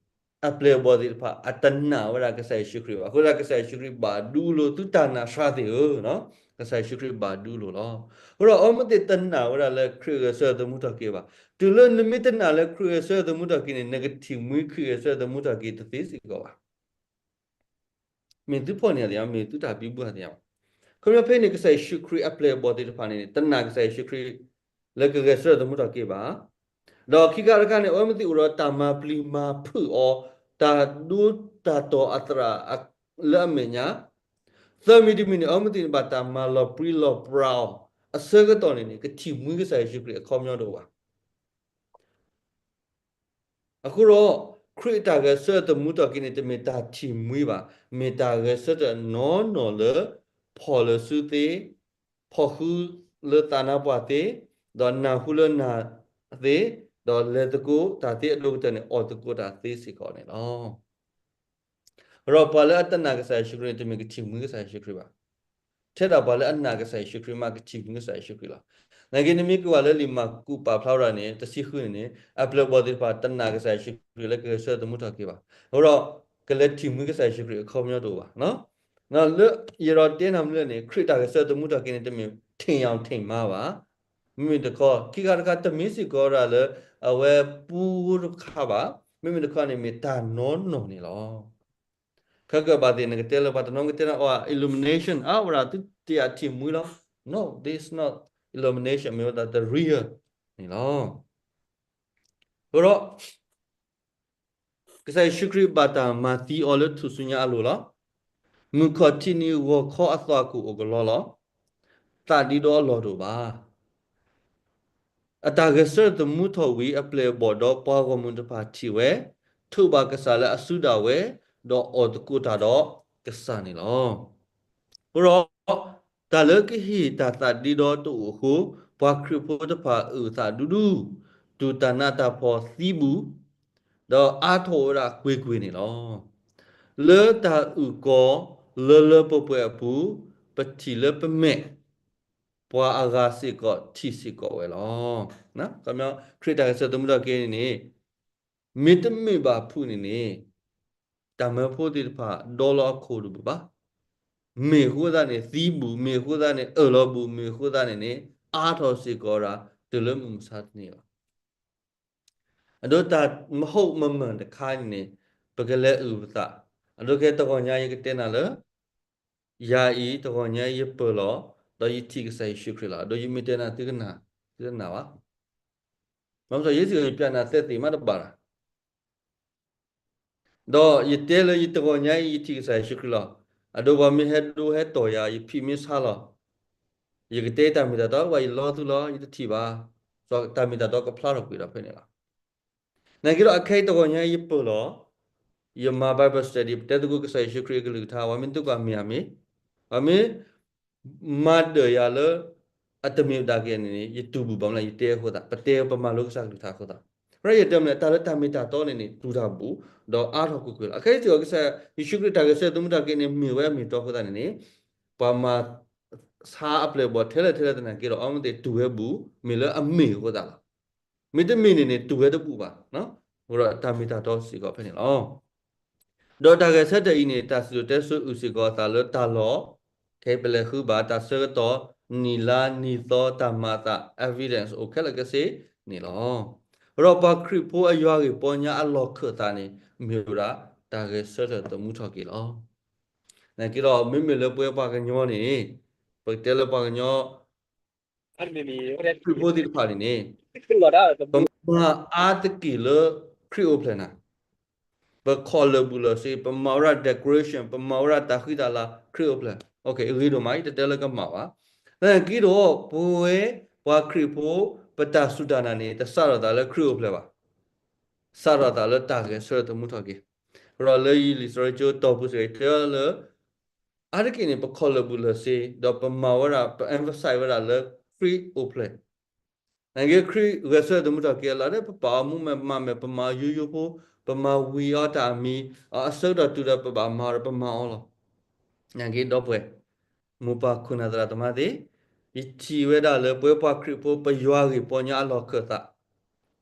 အပျဲၢ်အဘီၣ်သ့ၣ်တဖၣ် အတနာ်ဝဲဒၣ်ကစၢ်ယ့ၣ်ၡူးခရံာ်ဘၣ်. အဃိဒၣ်ကစၢ်ယ့ၣ်ၡူးခရံာ်ဘၣ်ဒူလိာ် သုတၢ်နာ်စှၤသ့ၣ်ဧၢ, ကစၢ်ယ့ၣ်ၡူးခရံာ်ဘၣ်ဒူလိာ်လီၤ. အဃိဒီးအဝဲသ့ၣ်တနာ်ဝဲဒၣ်လၢခရံာ်ဂဲၤဆၢထၢၣ်သမူထီၣ်က့ၤဘၣ်. တုၤလၢနမ့ၢ်တနာ်လၢခရံာ်ဂဲၤဆၢထၢၣ်သမူထီၣ်က့ၤန့ၣ် နကထံၣ်မှံခရံာ်ဂဲၤဆၢထၢၣ်သမူထီၣ်က့ၤတသ့စ့ၢ်ကီးဘၣ်. မ့ၢ်သုဖီၣ်န့ၢ်အသ့ၣ်ညါ, မ့ၢ်သုတၢ်ဘံဘူအသ့ၣ်ညါဘၣ်. ခီဖျိဖဲန့ၣ် ကစၢ်ယ့ၣ်ၡူးခရံာ်အပျဲၢ်အဘီၣ်သ့ၣ်တဖၣ်န့ၣ် တနာ်ကစၢ်ယ့ၣ်ၡူးခရံာ် လၢကဂဲၤဆၢထၢၣ်သမူထီၣ်က့ၤဘၣ်. ဒီးခံခါတခါန့ၣ် အဝဲသ့ၣ်အိၣ်ဒီးတၢ်မၤပျံၤမၤဖုးအီၤ, တၢ်ဒိတၢ်တီၤအသရၣ်လၢအမဲာ်ညါ သၢမံၤတမံၤန့ၣ် အဝဲသ့ၣ်န့ၣ်ဘၣ်တၢ်မၤလီၤပြံလီၤပြါအီၤ, အဆၢကတီၢ်န့ၣ်န့ၣ် ကထံၣ်မှံကစၢ်ယ့ၣ်ၡူးခရံာ်အခီပညီတအိၣ်ဘၣ်. အဃိဒီး ခရံာ်အတၢ်ဂဲၤဆၢထၢၣ်သမူထီၣ်က့ၤန့ၣ် တမ့ၢ်တၢ်ထံၣ်မှံဘၣ်, မ့ၢ်တၢ်ဂဲၤဆၢထၢၣ်နီၢ်နီၢ်လၢ ဖီၣ်လၢစုသ့, ဖီၣ်ဃုလၢသးနါပှၢ်သ့, ဒီးနၢ်ဟူလၢနၢ်သ့, ဒီးလဲၤသကိးတၢ်သ့အဒိၣ်ကတၢၢ်န့ၣ် အီၣ်သကိးတၢ်သ့စ့ၢ်ကီးန့ၣ်လီၤ. ဒီးပှၤလၢအတနာ်ကစၢ်ယ့ၣ်ၡူးခရံာ်န့ၣ် တမ့ၢ်ကထံၣ်မှံကစၢ်ယ့ၣ်ၡူးခရံာ်ဘၣ်. ထဲဒၣ်ပှၤလၢအနာ်ကစၢ်ယ့ၣ်ၡူးခရံာ်မး ကထံၣ်မှံကစၢ်ယ့ၣ်ၡူးခရံာ်လီၤ. နာ်က့ နမ့ၢ်ကွၢ်လၢလံာ်မၢ်ကူးပာ်ဖျါဝဲဒၣ်န့ၣ် တဆံဃုန့ၣ်န့ၣ် အပျဲၢ်အဘီၣ်သ့ၣ်တဖၣ် တနာ်ကစၢ်ယ့ၣ်ၡူးခရံာ်လၢကဂဲၤဆၢထၢၣ်သမူထီၣ်က့ၤဘၣ်. အဃိဒီး ကလဲၤထံၣ်မှံကစၢ်ယ့ၣ်ၡူးခရံာ်အခီပညီတအိၣ်ဘၣ်. လၢယဒီးတဲနၤမနုၤလဲၣ်န့ၣ် ခရံာ်တၢ်ဂဲၤဆၢထၢၣ်သမူထီၣ်က့ၤန့ၣ် တမ့ၢ် ထင်ယောင်ထင်မှား ဘၣ်. မ့မ့ၢ်တခီ ခံခါတခါ တမ့ၢ်စ့ၢ်ကီးဝဲဒၣ်လၢ အဝဲပူတခါဘၣ်. မ့မ့ၢ်တခီန့ၣ် မ့ၢ်တၢ်နီၢ်နီၢ်န့ၣ်လီၤ. ခဲကၢ်ဘၣ်သ့ၣ် နကတဲလၢပှၤတနီၤကတဲလၢ အီ illumination အါဝဲဒၣ်သုတ့ၢ်အထံၣ်မှံလီၤ. No, this is not illumination, မ့ၢ်ဝဲဒၣ် the real န့ၣ်လီၤ. အဃိဒီး ကစၢ်ယ့ၣ်ၡူးခရံာ်ဘၣ်တၢ်မၤသံအီၤလၢထူၣ်စုညါအလိၤလီၤ. မုၢ်ခီၣ်ထံးနံၤဂီၤခီအသွၣ်ခိၣ်အိၣ်ကလီလီၤ. သးဒ့ဒီအလီၢ်တအိၣ်ဘၣ်. အတၢ်ဂဲၤဆၢထၢၣ်သမူထီၣ်ဝံၤ အပျဲၢ်အဘီၣ်ဒီးပှၤဂီၢ်မုၢ်တဖၣ်ထံၣ်ဝဲ, ထိးဘၣ်ကစၢ်လၢအစုဒၣ်ဝဲ, ဒီးအီၣ်သကိးတၢ်ဒီးကစၢ်န့ၣ်လီၤ. အဃိဒီး တၢ်လၢကဟ့ၣ်တၢ်သးဒ့ဒီတအိၣ်အဃိ, ပှၤခရံာ်ဖိတဖၣ်အုၣ်သးဒူဒူ, တူၢ်တၢ်နးတၢ်ဖှီၣ်သံဘူး, ဒီးအါထီၣ်ဝဲဒၣ်ကွ့ၢ်ကွ့ၢ်န့ၣ်လီၤ. လၢတၢ်အုၣ်ကီၤလၢလၢပှဲၤပှဲၤအပူၤ, ပထံၣ်လၢပမဲာ်, ပှၤအဂၤစ့ၢ်ကီးထံၣ်စ့ၢ်ကီးဝဲလီၤ. ခရံာ်တၢ်ဂဲၤဆၢထၢၣ်သမူထီၣ်က့ၤန့ၣ်န့ၣ် မ့တမ့ၢ်ဘၣ်ဖုးန့ၣ်န့ၣ် တၢ်မၢဖိသ့ၣ်တဖၣ်ဒီလီၤအခိၣ်တဘူၣ်ဘၣ်. မ့ၢ်အဃိသတးန့ၣ်သံဘူး, မ့ၢ်အဃိသတးန့ၣ်အၢၣ်လီၤဘူး, မ့ၢ်အဃိသတးန့ၣ်န့ၣ် အါထီၣ်စ့ၢ်ကီးဝဲဒၣ် တုၤလၢမုၢ်မဆါတနံၤလီၤ. အဒိတၢ်မဟုတ်မမှန်တခါန့ၣ်န့ၣ် ပကလဲၤအုၣ်ပသး, အဒိခဲတဂီၤညါယကတဲနၤလၢ ယၤအံၤတဂီၤညါအံၤယပၢၢ်လီၤ, ဒီးယထံၣ်ကစၢ်ယ့ၣ်ၡူးခရံာ်လီၤ. အဒိယမ့ၢ်တဲနၤသုကနၣ်, သုတနၣ်ဘၣ်. ဘၣ်မနုၤယဲစ့ၢ်ကီးယပျဲနၤသဲသ့ၣ်မးတဘၣ်လီၤ. ဒီးယတဲလၢယတဂီၤညါအံၤယထံၣ်ကစၢ်ယ့ၣ်ၡူးခရံာ်လီၤ. အဒိပှၤမ့ၢ်ဟဲဒိဟဲတီၢ်ယၤ ယဖံးမ့ၢ်ဆါလီၤ, ယကတဲတၢ်မ့ၢ်တၢ်တီ ပှၤယလီၤသုလီၤ ယတထံၣ်ဘၣ်. စီၤတၢ်မ့ၢ်တၢ်တီကဖျါထီၣ်ကွံာ်ဒီးဖဲန့ၣ်လီၤ. နာ်က့ဒီးအခဲအံၤတဂီၤညါအံၤယပၢၢ်လီၤ, ယမၤ Bible study ပတဲသကိးကစၢ်ယ့ၣ်ၡူးခရံာ်အကလုၢ်ကထါ ပှၤမ့ၢ်သံကွၢ်မ့ၢ်ဧါမ့ၢ်, ပှၤမ့ၢ် မၤဒၢးယၤလၢ အတမ့ၢ်ဒၣ်က့ၤန့ၣ်န့ၣ် ယတူၢ်ဘူၣ်ဘၣ်မနုၤလဲၣ် ယတဲအဃိသတး ပတဲပမၤလိကစၢ်ကလုၢ်ကထါအဃိသတး, ရၢယတဲမနုၤလဲၣ် တၢ်လၢတၢ်မ့ၢ်တၢ်တီန့ၣ်န့ၣ် တူၢ်တၢ်ဘူၣ်, ဒီးအါထီၣ်ကွ့ၢ်ကွ့ၢ်လီၤ. အခဲအံၤစ့ၢ်ကီးကစၢ်ယ့ၣ်ၡူးခရံာ်တၢ်ဂဲၤဆၢထၢၣ်သမူထီၣ်က့ၤန့ၣ် မ့ၢ်ဝဲအမ့ၢ်တီအဃိသတးန့ၣ်န့ၣ်, ပှၤမၤဆါအပျဲၢ်အဘီၣ်ထဲလဲၣ်ထဲလဲၣ်သနာ်က့ဒီး အီမ့ၢ်သ့ၣ်တူၢ်ဝဲဘူၣ် မ့ၢ်လၢအမ့ၢ်အဃိသတးလီၤ. မ့တမ့ၢ်န့ၣ်န့ၣ် တူၢ်ဝဲတဘူၣ်ဘၣ်. အဃိဒီးတၢ်မ့ၢ်တၢ်တီစ့ၢ်ကီးဖဲန့ၣ်လီၤ. ဒီးတၢ်ဂဲၤဆၢထၢၣ်အံၤန့ၣ် တၢ်စံၣ်စိၤတဲစိၤအုၣ်စ့ၢ်ကီးအသးလၢတၢ်လီၢ်, ခဲအံၤပလဲၤဃုဘၣ်တၢ်ဆၢကတီၢ်, နံၣ်လါနံၣ်သီတၢ်မၤအသး evidence အိၣ်ခဲလၢာ်ခဲဆ့န့ၣ်လီၤ. အဃိဒီးပှၤခရံာ်ဖိအယွၤဂ့ၢ်ပီညါအလီၢ်ခၢၣ်သးန့ၣ် မ့ၢ်ဝဲဒၣ်တၢ်ဂဲၤဆၢထၢၣ်သမူထီၣ်က့ၤလီၤ. နာ်က့ဒီး မ့မ့ၢ်လၢပဝဲပှၤကညီန့ၣ်, ပကတဲလၢပှၤကညီ ခရံာ်ဖိသ့ၣ်တဖၣ်န့ၣ်န့ၣ်, ပမၤအါတက့ၢ်လၢခရံာ်အိၣ်ဖျဲၣ်နၤ, ပခီၣ်လၢာ်ဘူးလၢာ်စ့, ပမၤဝဲဒၣ် decoration, ပမၤဝဲဒၣ်တၢ်ဃံတၢ်လၤ ခရံာ်အိၣ်ဖျဲၣ်, အဂ့ၤဒိၣ်မး ယတတဲလၢကမၣ်ဘၣ်. သနာ်က့ဒီး ပဝဲပှၤခရံာ်ဖိ ပတၢ်စူၢ်တၢ်နာ်န့ၣ် တစးထီၣ်သးလၢခရံာ်အိၣ်ဖျဲၣ်ဘၣ်. စးထီၣ်သးလၢတၢ်ဂဲၤဆၢထၢၣ်သမူထီၣ်က့ၤ, ဒီးလၢယလံာ်စီဆှံကၠိတီၢ်ပူၤစ့ၢ်ကီး တဲလၢ အါတက့ၢ်န့ၣ် ပခီၣ်လၢာ်ဘူးလၢာ်စ့, ဒီးပမၤဝဲဒၣ် ပ emphasize ဝဲဒၣ်လၢခရံာ်အိၣ်ဖျဲၣ်, နာ်က့ခရံာ်ဂဲၤဆၢထၢၣ်သမူထီၣ်က့ၤအလီၢ်ဒီး ပပာ်အီၤမူမဲာ်မၤမဲာ်, ပမၤယိယိဖိ, ပမၤဝံၤအီၤတၢ်အမံၤ, အဆၢကတီၢ်တုၤဒီးပဘၣ်မၤဒီး ပမၤအီၤလီၤ. နာ်က့ဒီပုၢ်ဝဲၢ်, မိၢ်ပၢ်ခိၣ်နၢ်သရၣ်သမါသ့ၣ်, ယထံၣ်ဝဲဒၣ်လၢပဝဲပှၤခရံာ်ဖိ ပယွၤဂ့ၢ်ပီညါအလီၢ်ခၢၣ်သး,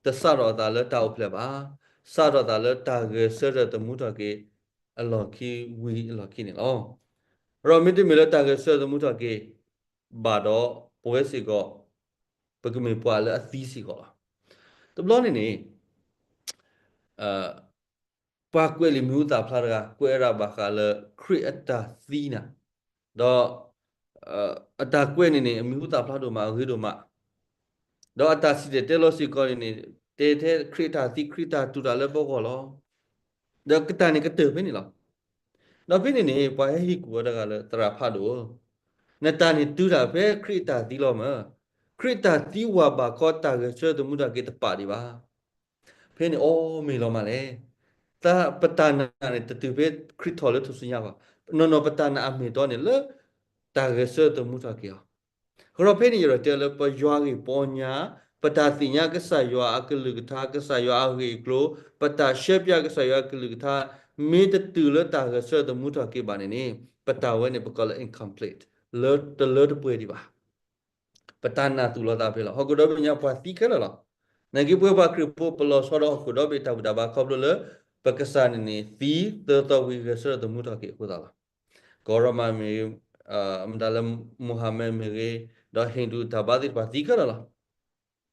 တစးထီၣ်သးလၢတၢ်အိၣ်ဖျဲၣ်ဘၣ်, စးထီၣ်သးလၢတၢ်ဂဲၤဆၢထၢၣ်သမူထီၣ်က့ၤ အလီၢ်ခံဝံၤအလီၢ်ခံန့ၣ်လီၤ. ဒီးမ့တမ့ၢ်လၢတၢ်ဂဲၤဆၢထၢၣ်သမူထီၣ်က့ၤဘၣ်ဒီး ပဝဲစ့ၢ်ကီး ပကမ့ၢ်ပှၤလၢအသံစ့ၢ်ကီးလီၤ. တဘျီန့ၣ်န့ၣ် ပှၤကွဲးလံာ်မံၤဟူသၣ်ဖျါတဂၤ ကွဲးဝဲဒၣ်ဘၣ်ဃးလၢခရံာ်အတၢ်သံနၤ, ဒီး အတၢ်ကွဲးန့ၣ်န့ၣ် အမံၤဟူသၣ်ဖျါဒိၣ်မး အဂ့ၤဒိၣ်မး, ဒီးအတၢ်စံၣ်တဲၤတဲလီၤစ့ၢ်ကီးန့ၣ်န့ၣ် တဲထဲခရံာ်အတၢ်သံ ခရံာ်အတၢ်တူၢ်တၢ်လၢပဂီၢ်လီၤ. ဒီးကတၢၢ်န့ၣ်ကတၢၢ်ဖဲန့ၣ်လီၤ. ဒီးဖဲန့ၣ်န့ၣ် ပှၤဟဲဟ့ၣ်ကူၣ်ဝဲတဂၤလၢ သရၣ်ဖးဒိၣ်ဧၢ, နတၢ်န့ၣ်တုၤတၢ်ဖဲခရံာ်အတၢ်သံလီၤမး, ခရံာ်အတၢ်သံဝၤဘၣ်ခီတၢ်ဂဲၤဆၢထၢၣ်သမူထီၣ်က့ၤတပာ်ဒံးဘၣ်. ဖဲန့ၣ်အီၤမ့ၢ်လီၤမးလဲၣ်. တၢ်ပတၢ်နာ်န့ၣ် တတုၤဖဲခရံာ်ထီၣ်လၢထူၣ်စုညါဘၣ်. နီၢ်နီၢ်ပတၢ်နာ်အမ့ၢ်အတီန့ၣ်လၢ တၢ်ဂဲၤဆၢထၢၣ်သမူထီၣ်က့ၤအီၤ. အဃိဒီးဖဲန့ၣ်ယအဲၣ်ဒိးတဲလၢပယွၤဂ့ၢ်ပီညါ, ပတၢ်သ့ၣ်ညါကစၢ်ယွၤအကလုၢ်ကထါ, ကစၢ်ယွၤအဂ့ၢ်အကျိၤ, ပတၢ်ရှဲပၠးကစၢ်ယွၤအကလုၢ်ကထါ, မ့ၢ်တတုၤလၢတၢ်ဂဲၤဆၢထၢၣ်သမူထီၣ်က့ၤဘၣ်န့ၣ်န့ၣ်, ပတၢ်ဝဲန့ၣ်ပကိးလၢ incomplete, လၢတလၢတပှဲၤဒံးဘၣ်. ပတၢ်နာ်သူၣ်လီၤသးဖဲလီၤ. ဟီၣ်ခိၣ်ဒီဘ့ၣ်ညါပှၤသံခဲလၢာ်လီၤ. နာ်က့ပဝဲပှၤခရံာ်ဖိပလီၤဆီဒီးဟီၣ်ခိၣ်ဒီဘ့ၣ်တၢ်ဘူၣ်တၢ်ဘါခီဖျိလၢ ပကစၢ်န့ၣ်န့ၣ် သံသၢသီဝံၤဂဲၤဆၢထၢၣ်သမူထီၣ်က့ၤအဃိသတးလီၤ. ကီၢ်ရိမၤမ့ၢ်ဂ့ၤ, မတၤလၢ Mohammed မ့ၢ်ဂ့ၤ, ဒီး Hindu တၢ်ဘါသ့ၣ်တဖၣ်သံခဲလၢာ်လီၤ.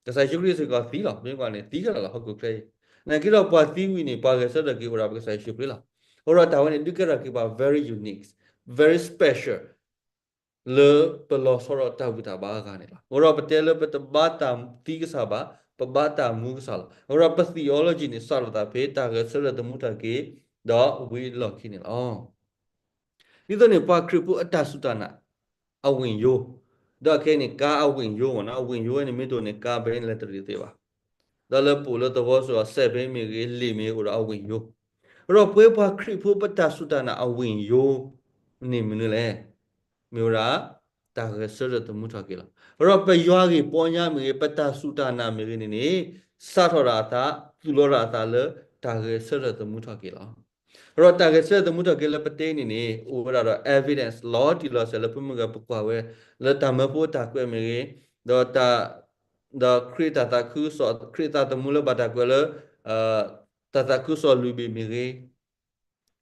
ကစၢ်ယ့ၣ်ၡူးခရံာ်စ့ၢ်ကီးသံလီၤ. မ့ၢ်ကွၢ်န့ၣ် သံခဲလၢာ်လီၤ ဟီၣ်ခိၣ်ချၢအံၤ. နာ်က့ဒီးပှၤသံဝံၤန့ၣ် ပှၤဂဲၤဆၢထၢၣ်က့ၤအိၣ်ဒၣ်ပကစၢ်ယ့ၣ်ၡူးခရံာ်လီၤ. အဃိဒီးတၢ်ဝဲန့ၣ် ဒုးကဲထီၣ်က့ၤပှၤ very unique, very special လၢပလီၤဆီဒီးတၢ်ဘူၣ်တၢ်ဘါအဂၤန့ၣ်လီၤ. အဃိဒီးပတဲလၢပတဘါတၢ်သံကစၢ်ဘၣ်, ပဘါတၢ်မူကစၢ်လီၤ. အဃိဒီးပ theology န့ၣ် စးထီၣ်သးဖဲတၢ်ဂဲၤဆၢထၢၣ်သမူထီၣ်က့ၤ ဒီးဝံၤအလီၢ်ခံန့ၣ်လီၤ. ဒ်သိးန့ၣ် ပှၤခရံာ်ဖိအတၢ်စူၢ်တၢ်နာ် အဝံၣ်ယိၤ, ဒီးခဲအံၤန့ၣ် ကါအဝံၣ်ယိၤမ့ၢ်နီၤ, အဝံၣ်ယိၤဝဲန့ၣ် မ့ၢ်တအိၣ်န့ၣ် ကါ brake လဲၤတရံးသ့ဘၣ်. ဒီးလၢပအိၣ်လၢသဝီစိၤအ စဲးဘ့မ့ၢ်ဂ့ၤ, လံာ်မ့ၢ်ဂ့ၤ အိၣ်ဒီးအဝံၣ်ယိၤ. အဃိဒီးပဝဲပှၤခရံာ်ဖိပတၢ်စူၢ်တၢ်နာ်အဝံၣ်ယိၤန့ၣ်မနုၤလဲၣ်. မ့ၢ်ဝဲဒၣ် တၢ်ဂဲၤဆၢထၢၣ်သမူထီၣ်က့ၤလီၤ. အဃိဒီးပယွၤဂ့ၢ်ပီညါမ့ၢ်ဂ့ၤ, ပတၢ်စူၢ်တၢ်နာ်မ့ၢ်ဂ့ၤန့ၣ်န့ၣ် စးထီၣ်ဒၣ်အသး, သူၣ်လီၤဒၣ်အသးလၢတၢ်ဂဲၤဆၢထၢၣ်သမူထီၣ်က့ၤလီၤ. အဃိဒီးတၢ်ဂဲၤဆၢထၢၣ်သမူထီၣ်က့ၤလၢပတဲန့ၣ်န့ၣ် အိၣ်ဝဲဒၣ်ဒီး evidence လီၤတံၢ်လီၤဆဲးလၢပမုၢ်ဂၤပကွၢ်ဝဲ လၢတၢ်မၢဖိအတၢ်ကွဲးမ့ၢ်ဂ့ၤ, ဒီးတၢ်, ဒီးခရံာ်တၢ်သးခုကစီၣ်, ခရံာ်သးသမူလၢဘၣ်တၢ်ကွဲးလၢ တၢ်သးခုကစီၣ်လွံၢ်ဘ့ၣ်မ့ၢ်ဂ့ၤ,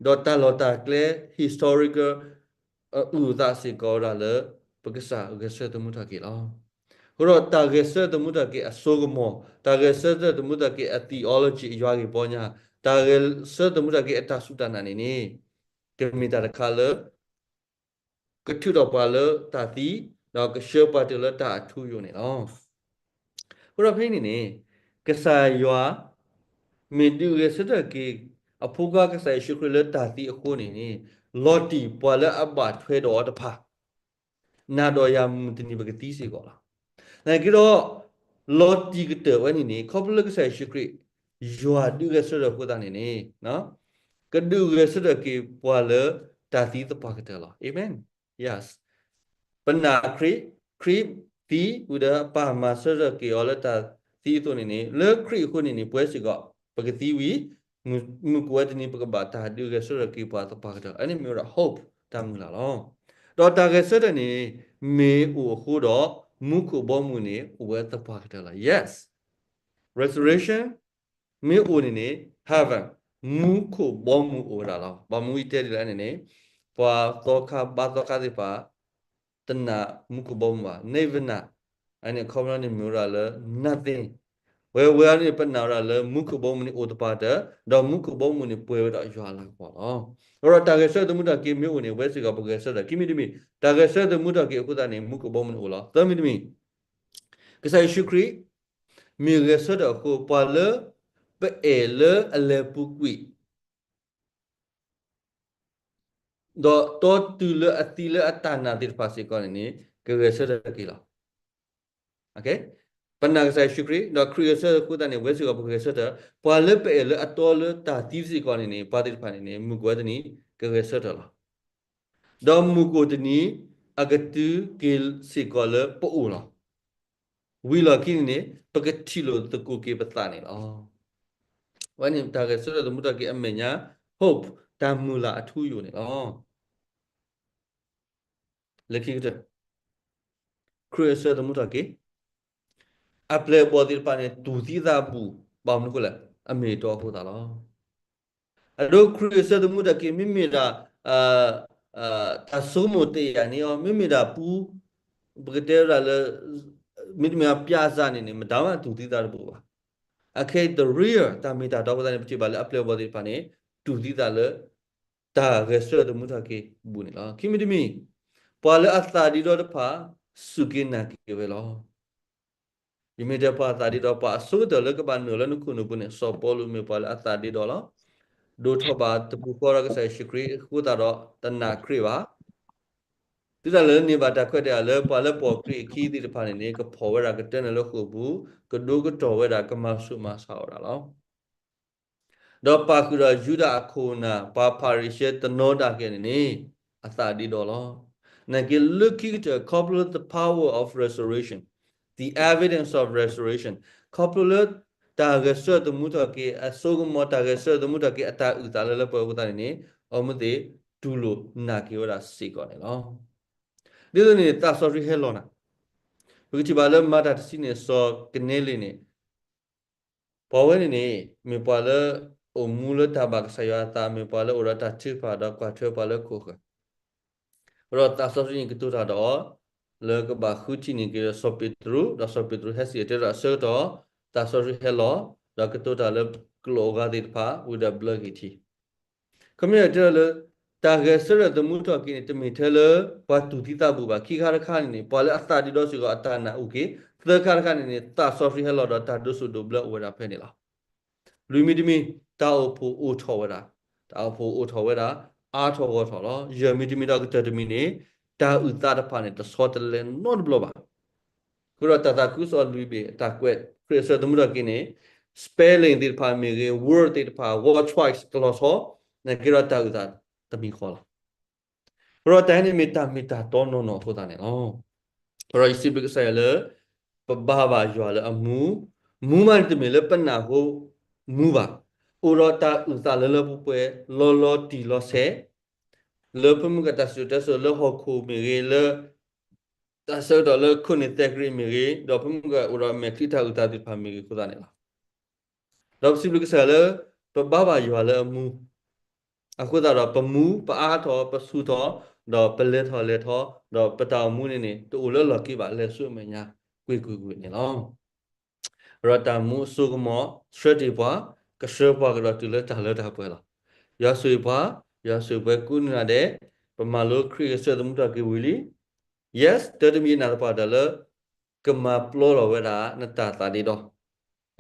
ဒီးတၢ်လီၢ်တၢ်ကျဲ historical အုၣ်အသးစ့ၢ်ကီးဝဲဒၣ်လၢ ပကစၢ်ဂဲၤဆၢထၢၣ်သမူထီၣ်က့ၤလီၤ. အဃိဒီးတၢ်ဂဲၤဆၢထၢၣ်သမူထီၣ်က့ၤအစိကမီၤ, တၢ်ဂဲၤဆၢထၢၣ်သမူထီၣ်က့ၤအ theology အယွၤဂ့ၢ်ပီညါ, တၢ်ဂဲၤဆၢထၢၣ်သမူထီၣ်က့ၤအတၢ်စူၢ်တၢ်နာ်န့ၣ်န့ၣ် ကမ့ၢ်တၢ်တခါလၢ ကထုးထီၣ်ပှၤလၢတၢ်သံ, ဒီးကဆှၢပှၤတုၤလၢတၢ်အထူအယိာ်န့ၣ်လီၤ. အဃိဒီးဖဲန့ၣ်န့ၣ် ကစၢ်ယွၤ မ့ၢ်ဒုးဂဲၤဆၢထၢၣ်က့ၤ အဖိခွါကစၢ်ယ့ၣ်ၡူးခရံာ်လၢတၢ်သံအဃိန့ၣ်န့ၣ် လီၤတံၢ်ပှၤလၢအဘၣ်ထွဲဒီးအီၤတဖၣ် နၤဒီးယၤမုၢ်တနံၤပကသံစ့ၢ်ကီးလီၤ. နာ်က့ဒီး လီၤတံၢ်ကတၢၢ်ဝဲန့ၣ်န့ၣ် ခီဖျိလၢကစၢ်ယ့ၣ်ၡူးခရံာ် ယွၤဒုးဂဲၤဆၢထၢၣ်အဃိသတးန့ၣ်န့ၣ် ကဒုးဂဲၤဆၢထၢၣ်က့ၤပှၤလၢတၢ်သံသပှၢ်ကတၢၢ်လီၤ. Amen. Yes. ပနာ်ခရံာ်, ခရံာ်သံဝံၤဒီးပၢ်မၤဆၢထၢၣ်က့ၤအီၤလၢတၢ်သံအသိးန့ၣ်န့ၣ် လၢခရံာ်အဃိန့ၣ်န့ၣ် ပဝဲစ့ၢ်ကီး ပကသံဝံၤ မုၢ်, မုၢ်ကအိၣ်ဝဲတနံၤပကဘၣ်တၢ်ဒုးဂဲၤဆၢထၢၣ်က့ၤပှၤသပှၢ်ကတၢၢ်, အန့ၣ်မ့ၢ်ဝဲဒၣ် hope တၢ်မုၢ်လၢ်လီၤ. ဒီးတၢ်ဂဲၤဆၢထၢၣ်န့ၣ် မ့ၢ်အိၣ်အဃိဒီး မူခိၣ်ဘီမုၢ်န့ၣ် အိၣ်ဝဲသပှၢ်ကတၢၢ်လီၤ. Yes. Resurrection မ့ၢ်အိၣ်န့ၣ်န့ၣ် heaven မူခိၣ်ဘီမုၢ်အိၣ်ဝဲဒၣ်လီၤ. ဘၣ်မနုၤယတဲဒ်လဲၣ်န့ၣ်န့ၣ် ပှၤသီခါဘါသီခါသ့ၣ်တဖၣ် တနာ်မူခိၣ်ဘီမုၢ်ဘၣ်. န့ၣ်ဝဲနၤ, အန့ၣ်အခီပညီန့ၣ်မ့ၢ်ဝဲဒၣ်လၢ nothing. ဝဲဝဲန့ၣ်ပနာ်ဝဲဒၣ်လၢမူခိၣ်ဘီမုၢ်န့ၣ်အိၣ်သပှၢ်ကတၢၢ်, ဒီးမူခိၣ်ဘီမုၢ်န့ၣ်ပှဲၤဝဲဒၣ်ယွၤအလၤကပီၤလီၤ. အဃိဒီးတၢ်ဂဲၤဆၢထၢၣ်သမူထီၣ်က့ၤမ့ၢ်အိၣ်န့ၣ် ဝဲစ့ၢ်ကီးပဂဲၤဆၢထၢၣ်, ခံမံၤတမံၤ တၢ်ဂဲၤဆၢထၢၣ်သမူထီၣ်က့ၤအဃိသတးန့ၣ် မူခိၣ်ဘီမုၢ်န့ၣ်အိၣ်လီၤ. သၢမံၤတမံၤ ကစၢ်ယ့ၣ်ၡူးခရံာ် မ့ၢ်ဂဲၤဆၢထၢၣ်အဃိ ပှၤလၢပအဲၣ်လၢအလဲၤပူၤကွံာ် ဒီးတီတုၤလၢအသံလၢအတၢ်နာ်သ့ၣ်တဖၣ်စ့ၢ်ကီးန့ၣ်န့ၣ် ကဂဲၤဆၢထၢၣ်က့ၤလီၤ. ပနာ်ကစၢ်ယ့ၣ်ၡူးခရံာ် ဒီးခရံာ်ဂဲၤဆၢထၢၣ်အဃိသတးန့ၣ် ဝဲစ့ၢ်ကီးပကဂဲၤဆၢထၢၣ်, ပှၤလၢပအဲၣ်လၢအတီလၢတၢ်သံစ့ၢ်ကီးန့ၣ်န့ၣ် ပှၤသ့ၣ်တဖၣ်န့ၣ်န့ၣ် မုၢ်ကအိၣ်ဝဲတနံၤ ကဂဲၤဆၢထၢၣ်လီၤ. ဒီးမုၢ်ကအိၣ်တနံၤ အကတုၤက့ၤစ့ၢ်ကီးလၢပအိၣ်လီၤ. ဝံၤလီၢ်ခံန့ၣ်န့ၣ် ပကထံၣ်လိာ်သကိးက့ၤပသးန့ၣ်လီၤ. အဝဲန့ၣ်တၢ်ဂဲၤဆၢထၢၣ်သမူထီၣ်က့ၤအမဲာ်ညါ hope တၢ်မုၢ်လၢ်အထူအယိာ်န့ၣ်လီၤ. လၢခံကတၢၢ် ခရံာ်အဆၢထၢၣ်သမူထီၣ်က့ၤ အပျဲၢ်အဘီၣ်သ့ၣ်တဖၣ်န့ၣ် တူၢ်သံသးဘူး ဘၣ်မနုၤအဃိလဲၣ်, အမ့ၢ်အတီအဃိသတးလီၤ. အဒိခရံာ်အဆၢထၢၣ်သမူထီၣ်က့ၤ မ့မ့ၢ်ဒၣ် တၢ်ဆိကမိၣ်တယာ်န့ၢ်အီၤ, မ့မ့ၢ်ဒၣ်ပူ, ပကတဲဝဲဒၣ်လၢ မ့တမ့ၢ်အပျၢ်စၢ်န့ၣ်န့ၣ် မတၤမးတူၢ်သံသးတဘူးဘၣ်. အခဲအံၤ the real တၢ်မ့ၢ်တၢ်တီအဃိသတးန့ၣ် ပထံၣ်ဘၣ်လၢအပျဲၢ်အဘီၣ်သ့ၣ်တဖၣ်န့ၣ် တူၢ်သံသးလၢ တၢ်ဂဲၤဆၢထၢၣ်သမူထီၣ်က့ၤဘူးန့ၣ်လီၤ. ခံမံၤတမံၤ ပှၤလၢအသးဒ့ဒီတဖၣ် စူၢ်က့ၤနာ်က့ၤဝဲလီၤ. ယမ့ၢ်တဲပှၤသးဒ့ဒီ ပှၤအဆိကတၢၢ်လၢကဘၣ်နုာ်လၢနခိၣ်နူာ်ပူၤန့ၣ် စီၤပီလူးမ့ၢ်ပှၤလၢအသးဒ့ဒီလီၤ. ဒိၣ်ထီၣ်ဘၣ်တပူၤဃီဒီးကစၢ်ယ့ၣ်ၡူးခရံာ်အဃိသတးဒီး တနာ်ခရံာ်ဘၣ်. ဒ်သိးလၢန့ၢ်ဘၣ်တၢ်ခွဲးတၢ်ယာ်လၢပှၤလၢပိာ်ခရံာ်အခံသ့ၣ်တဖၣ်န့ၣ်န့ၣ် ကဖီၣ်ဝဲဒၣ်ကတၢၢ်န့ၣ်လၢဃိာ်ပူၤ, ကဒိကတီၢ်ဝဲဒၣ် ကမၤဆူၣ်မၤဆါအီၤဒၣ်လီၤ. ဒီးပာ်ဃုာ်ဒီးယူဒၤအခိၣ်အနၢ် ပှၤဖၤရံၤၡဲတနီၤဒၣ်က့ၤန့ၣ်န့ၣ် အသးဒ့ဒီလီၤ. နာ်က့လၢခံကတၢၢ် ခီဖျိလၢ the power of resurrection, the evidence of resurrection, ခီဖျိလၢတၢ်ဂဲၤဆၢထၢၣ်သမူထီၣ်က့ၤ အစိကမီၤတၢ်ဂဲၤဆၢထၢၣ်သမူထီၣ်က့ၤ အတၢ်အုၣ်သးလၢလၢပှဲၤအဃိသတးန့ၣ်န့ၣ် အီမ့ၢ်သ့ၣ်တူၢ်လိာ်နာ်က့ၤဝဲဒၣ်စ့ၢ်ကီးန့ၣ်လီၤ. ဒ်သိးန့ၣ် သးစီဆှံဟဲလီၤနၤ, ပကထံၣ်ဘၣ်လၢမၤတၢ်တဆံန့ၣ် စီၤကနဲလ့ၣ်န့ၣ် ပှၤဝဲန့ၣ်န့ၣ် မ့ၢ်ပှၤလၢအိၣ်မူလၢတၢ်ဘၣ်ကစၢ်ယွၤအသး, မ့ၢ်ပှၤလၢအိၣ်ဒီးတၢ်ထုကဖၣ်ဒီးကွၢ်ထွဲပှၤလၢခိၣ်ဃၢၤ, ဒီးသးစီဆှံန့ၣ်ကတိၤတၢ်ဒီးအီၤ လၢကဘၣ်ဃုထံၣ်န့ၢ်က့ၤဒီးစီၤပ့းတရူး, ဒီးစီၤပ့းတရူးဟဲစံၣ်တဲၤတဲလီၤအဆၢကတီၢ် သးစီဆှံဟဲလီၤ ဒီးကတိၤတၢ်လၢကျိာ်အဂၤသ့ၣ်တဖၣ် ဝံၤဒီးဘျၢက့ၤထံ ခီမ့ၢ်တဲလၢ တၢ်ဂဲၤဆၢထၢၣ်သမူထီၣ်က့ၤန့ၣ် တမ့ၢ်ထဲလၢပှၤတူၢ်သံသးဘၣ်ဘၣ်. ခံခါတခါန့ၣ်န့ၣ် ပှၤလၢအသးဒ့ဒီစ့ၢ်ကီးအတၢ်နာ်အိၣ်က့ၤ, သၢခါတခါန့ၣ်န့ၣ် သးစီဆှံဟဲလီၤဒီးတၢ်ဒိးစိၣ်ဒိးဘျၢအိၣ်ဝဲဒၣ်ဖဲန့ၣ်လီၤ. လွံၢ်မံၤတမံၤ တၢ်အိၣ်ဖှိၣ်အိၣ်ထီၣ်ဝဲဒၣ်, တၢ်အိၣ်ဖှိၣ်အိၣ်ထီၣ်ဝဲဒၣ် အါထီၣ်ဂီၢ်ထီၣ်လီၤ. ယဲၢ်မံၤတမံၤဒီးကတၢၢ်တမံၤန့ၣ် တၢ်အုၣ်သးတဖၣ်န့ၣ် တဆီတလဲနီတဘျီဘၣ်. အဃိဒီးတၢ်သးခုကစီၣ်လွံၢ်ဘ့ၣ်အတၢ်ကွဲး ခရံာ်အဆၢသမူထီၣ်က့ၤန့ၣ် spelling သ့ၣ်တဖၣ်မ့ၢ်ဂ့ၤ, word သ့ၣ်တဖၣ် word choice ကလီၤဆီ, နာ်က့ဒီးတၢ်အုၣ်သးတမံၤဃီလီၤ. အဃိဒီးတၢ်ဟဲန့ၣ်မ့ၢ်တၢ်မ့ၢ်တၢ်တီနီၢ်နီၢ်အဃိသတးန့ၣ်လီၤ. အဃိဒီးယစံးဘျုးကစၢ်ယွၤလၢ ပဘါဘၣ်ယွၤလၢအမူ, မူမးန့ၣ်တမ့ၢ်လၢပနၢ်ဟူမူဘၣ်, အိၣ်ဒီးတၢ်အုၣ်သးလၢလၢပှဲၤပှဲၤ လီၤလီၤတံၢ်လီၤဆဲး လၢဖဲမုၢ်ကတၢၢ်စံၣ်စိၤတဲစိၤလၢဟီၣ်ခိၣ်မ့ၢ်ဂ့ၤ, လၢတၢ်ဆၢကတီၢ်လၢခိၣ်နၢ်သဲကရံးမ့ၢ်ဂ့ၤ, ဒီးဖဲမုၢ်ကအိၣ်ဒီးမဲာ်ချံတၢ်အုၣ်သးသ့ၣ်တဖၣ်မ့ၢ်ဂ့ၤအဃိသတးန့ၣ်လီၤ. ဒီးပစံးဘျုးကစၢ်ယွၤလၢ ပဘါဘၣ်ယွၤလၢအမူ, အဃိသတးဒီးပမူ, ပအါထီၣ်, ပဆူၣ်ထီၣ်, ဒီးပလဲၤထီၣ်လဲၤထီ, ဒီးပတၢ်အိၣ်မူန့ၣ်န့ၣ် တအိၣ်လၢလီၢ်ခံဘၣ် လဲၤဆူအမဲာ်ညါ ကွ့ၢ်ကွ့ၢ်ကွ့ၢ်န့ၣ်လီၤ. ဒီးတၢ်မူအစိကမီၤ ဆှၢတ့ၢ်ပှၤ, ကဆှၢပှၤကဒီးတုၤလၢတၢ်လၢတၢ်ပှဲၤလီၤ. ယွၤဆိၣ်ဂ့ၤပှၤ, ယွၤဆိၣ်ဂ့ၤပှၤကိးနံၤဒဲး, ပမၤလိခရံာ်ဂဲၤဆၢထၢၣ်သမူထီၣ်က့ၤဝံၤလံ. Yes, တၢ်တမံၤယနာ်သပှၢ်တၢၢ်လၢ ကမၤပျီလီၤဝဲဒၣ်နတၢ်သးဒ့ဒီ,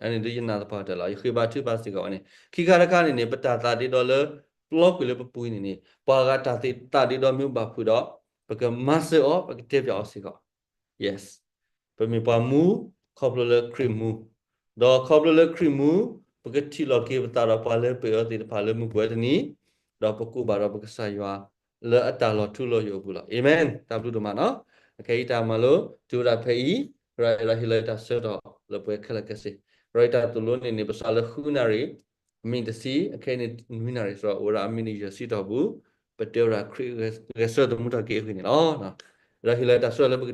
အန့ၣ်ဒ်ယနာ်သပှၢ်တၢၢ်လီၤ. ယဃ့ဘါထုကဖၣ်စ့ၢ်ကီးဝဲန့ၣ် ခံခါတခါန့ၣ်န့ၣ် ပတၢ်သးဒ့ဒီလၢ ပျီကွံာ်လၢပပူၤန့ၣ်န့ၣ် ပှၤဂၤတၢ်သးဒ့ဒီမ့ၢ်ဘၣ်ဖုးဒီး ပကမၤစၢၤအီၤ ပကတဲပၠးအီၤစ့ၢ်ကီး Yes, ပမ့ၢ်ပှၤမူ ခီဖျိလၢခရံာ်မူ, ဒီးခီဖျိလၢခရံာ်မူ ပကထံၣ်လိာ်က့ၤပသးဒီးပှၤလၢပှဲၤအီၤသ့ၣ်တဖၣ်လၢမုၢ်ပှဲၤတနံၤ, ဒီးပကူၣ်ဘၣ်ဒီးပကစၢ်ယွၤ လၢအတၢ်လီၤထူလီၤယိာ်အပူၤလီၤ. အၤမ့ၣ်. တၢ်ဘျုးဒိၣ်မးနီၤ. အခဲအံၤတၢ်မၤလိတုၤဝဲဒၣ်ဖဲအံၤ, ဒီးယွၤဟ့ၣ်လီၤယတၢ်ဆၢကတီၢ်လၢပှဲၤခဲလၢာ်ခဲဆ့, ဒီးယတၢ်သိၣ်လိန့ၣ်န့ၣ် ပစးလၢဃုနၣ်ရံၣ် မံးနံးတဆံ, အခဲအံၤန့ၣ်နွံနၣ်ရံၣ်, အိၣ်ဝဲဒၣ်အမံးနံးယဲၢ်ဆံတီၢ်ပူၤ, ပတဲဝဲဒၣ်ခရံာ်ဂဲၤဆၢထၢၣ်သမူထီၣ်က့ၤအဂ့ၢ်န့ၣ်လီၤ. ဒီးဟ့ၣ်လီၤယတၢ်ဆၢလၢပက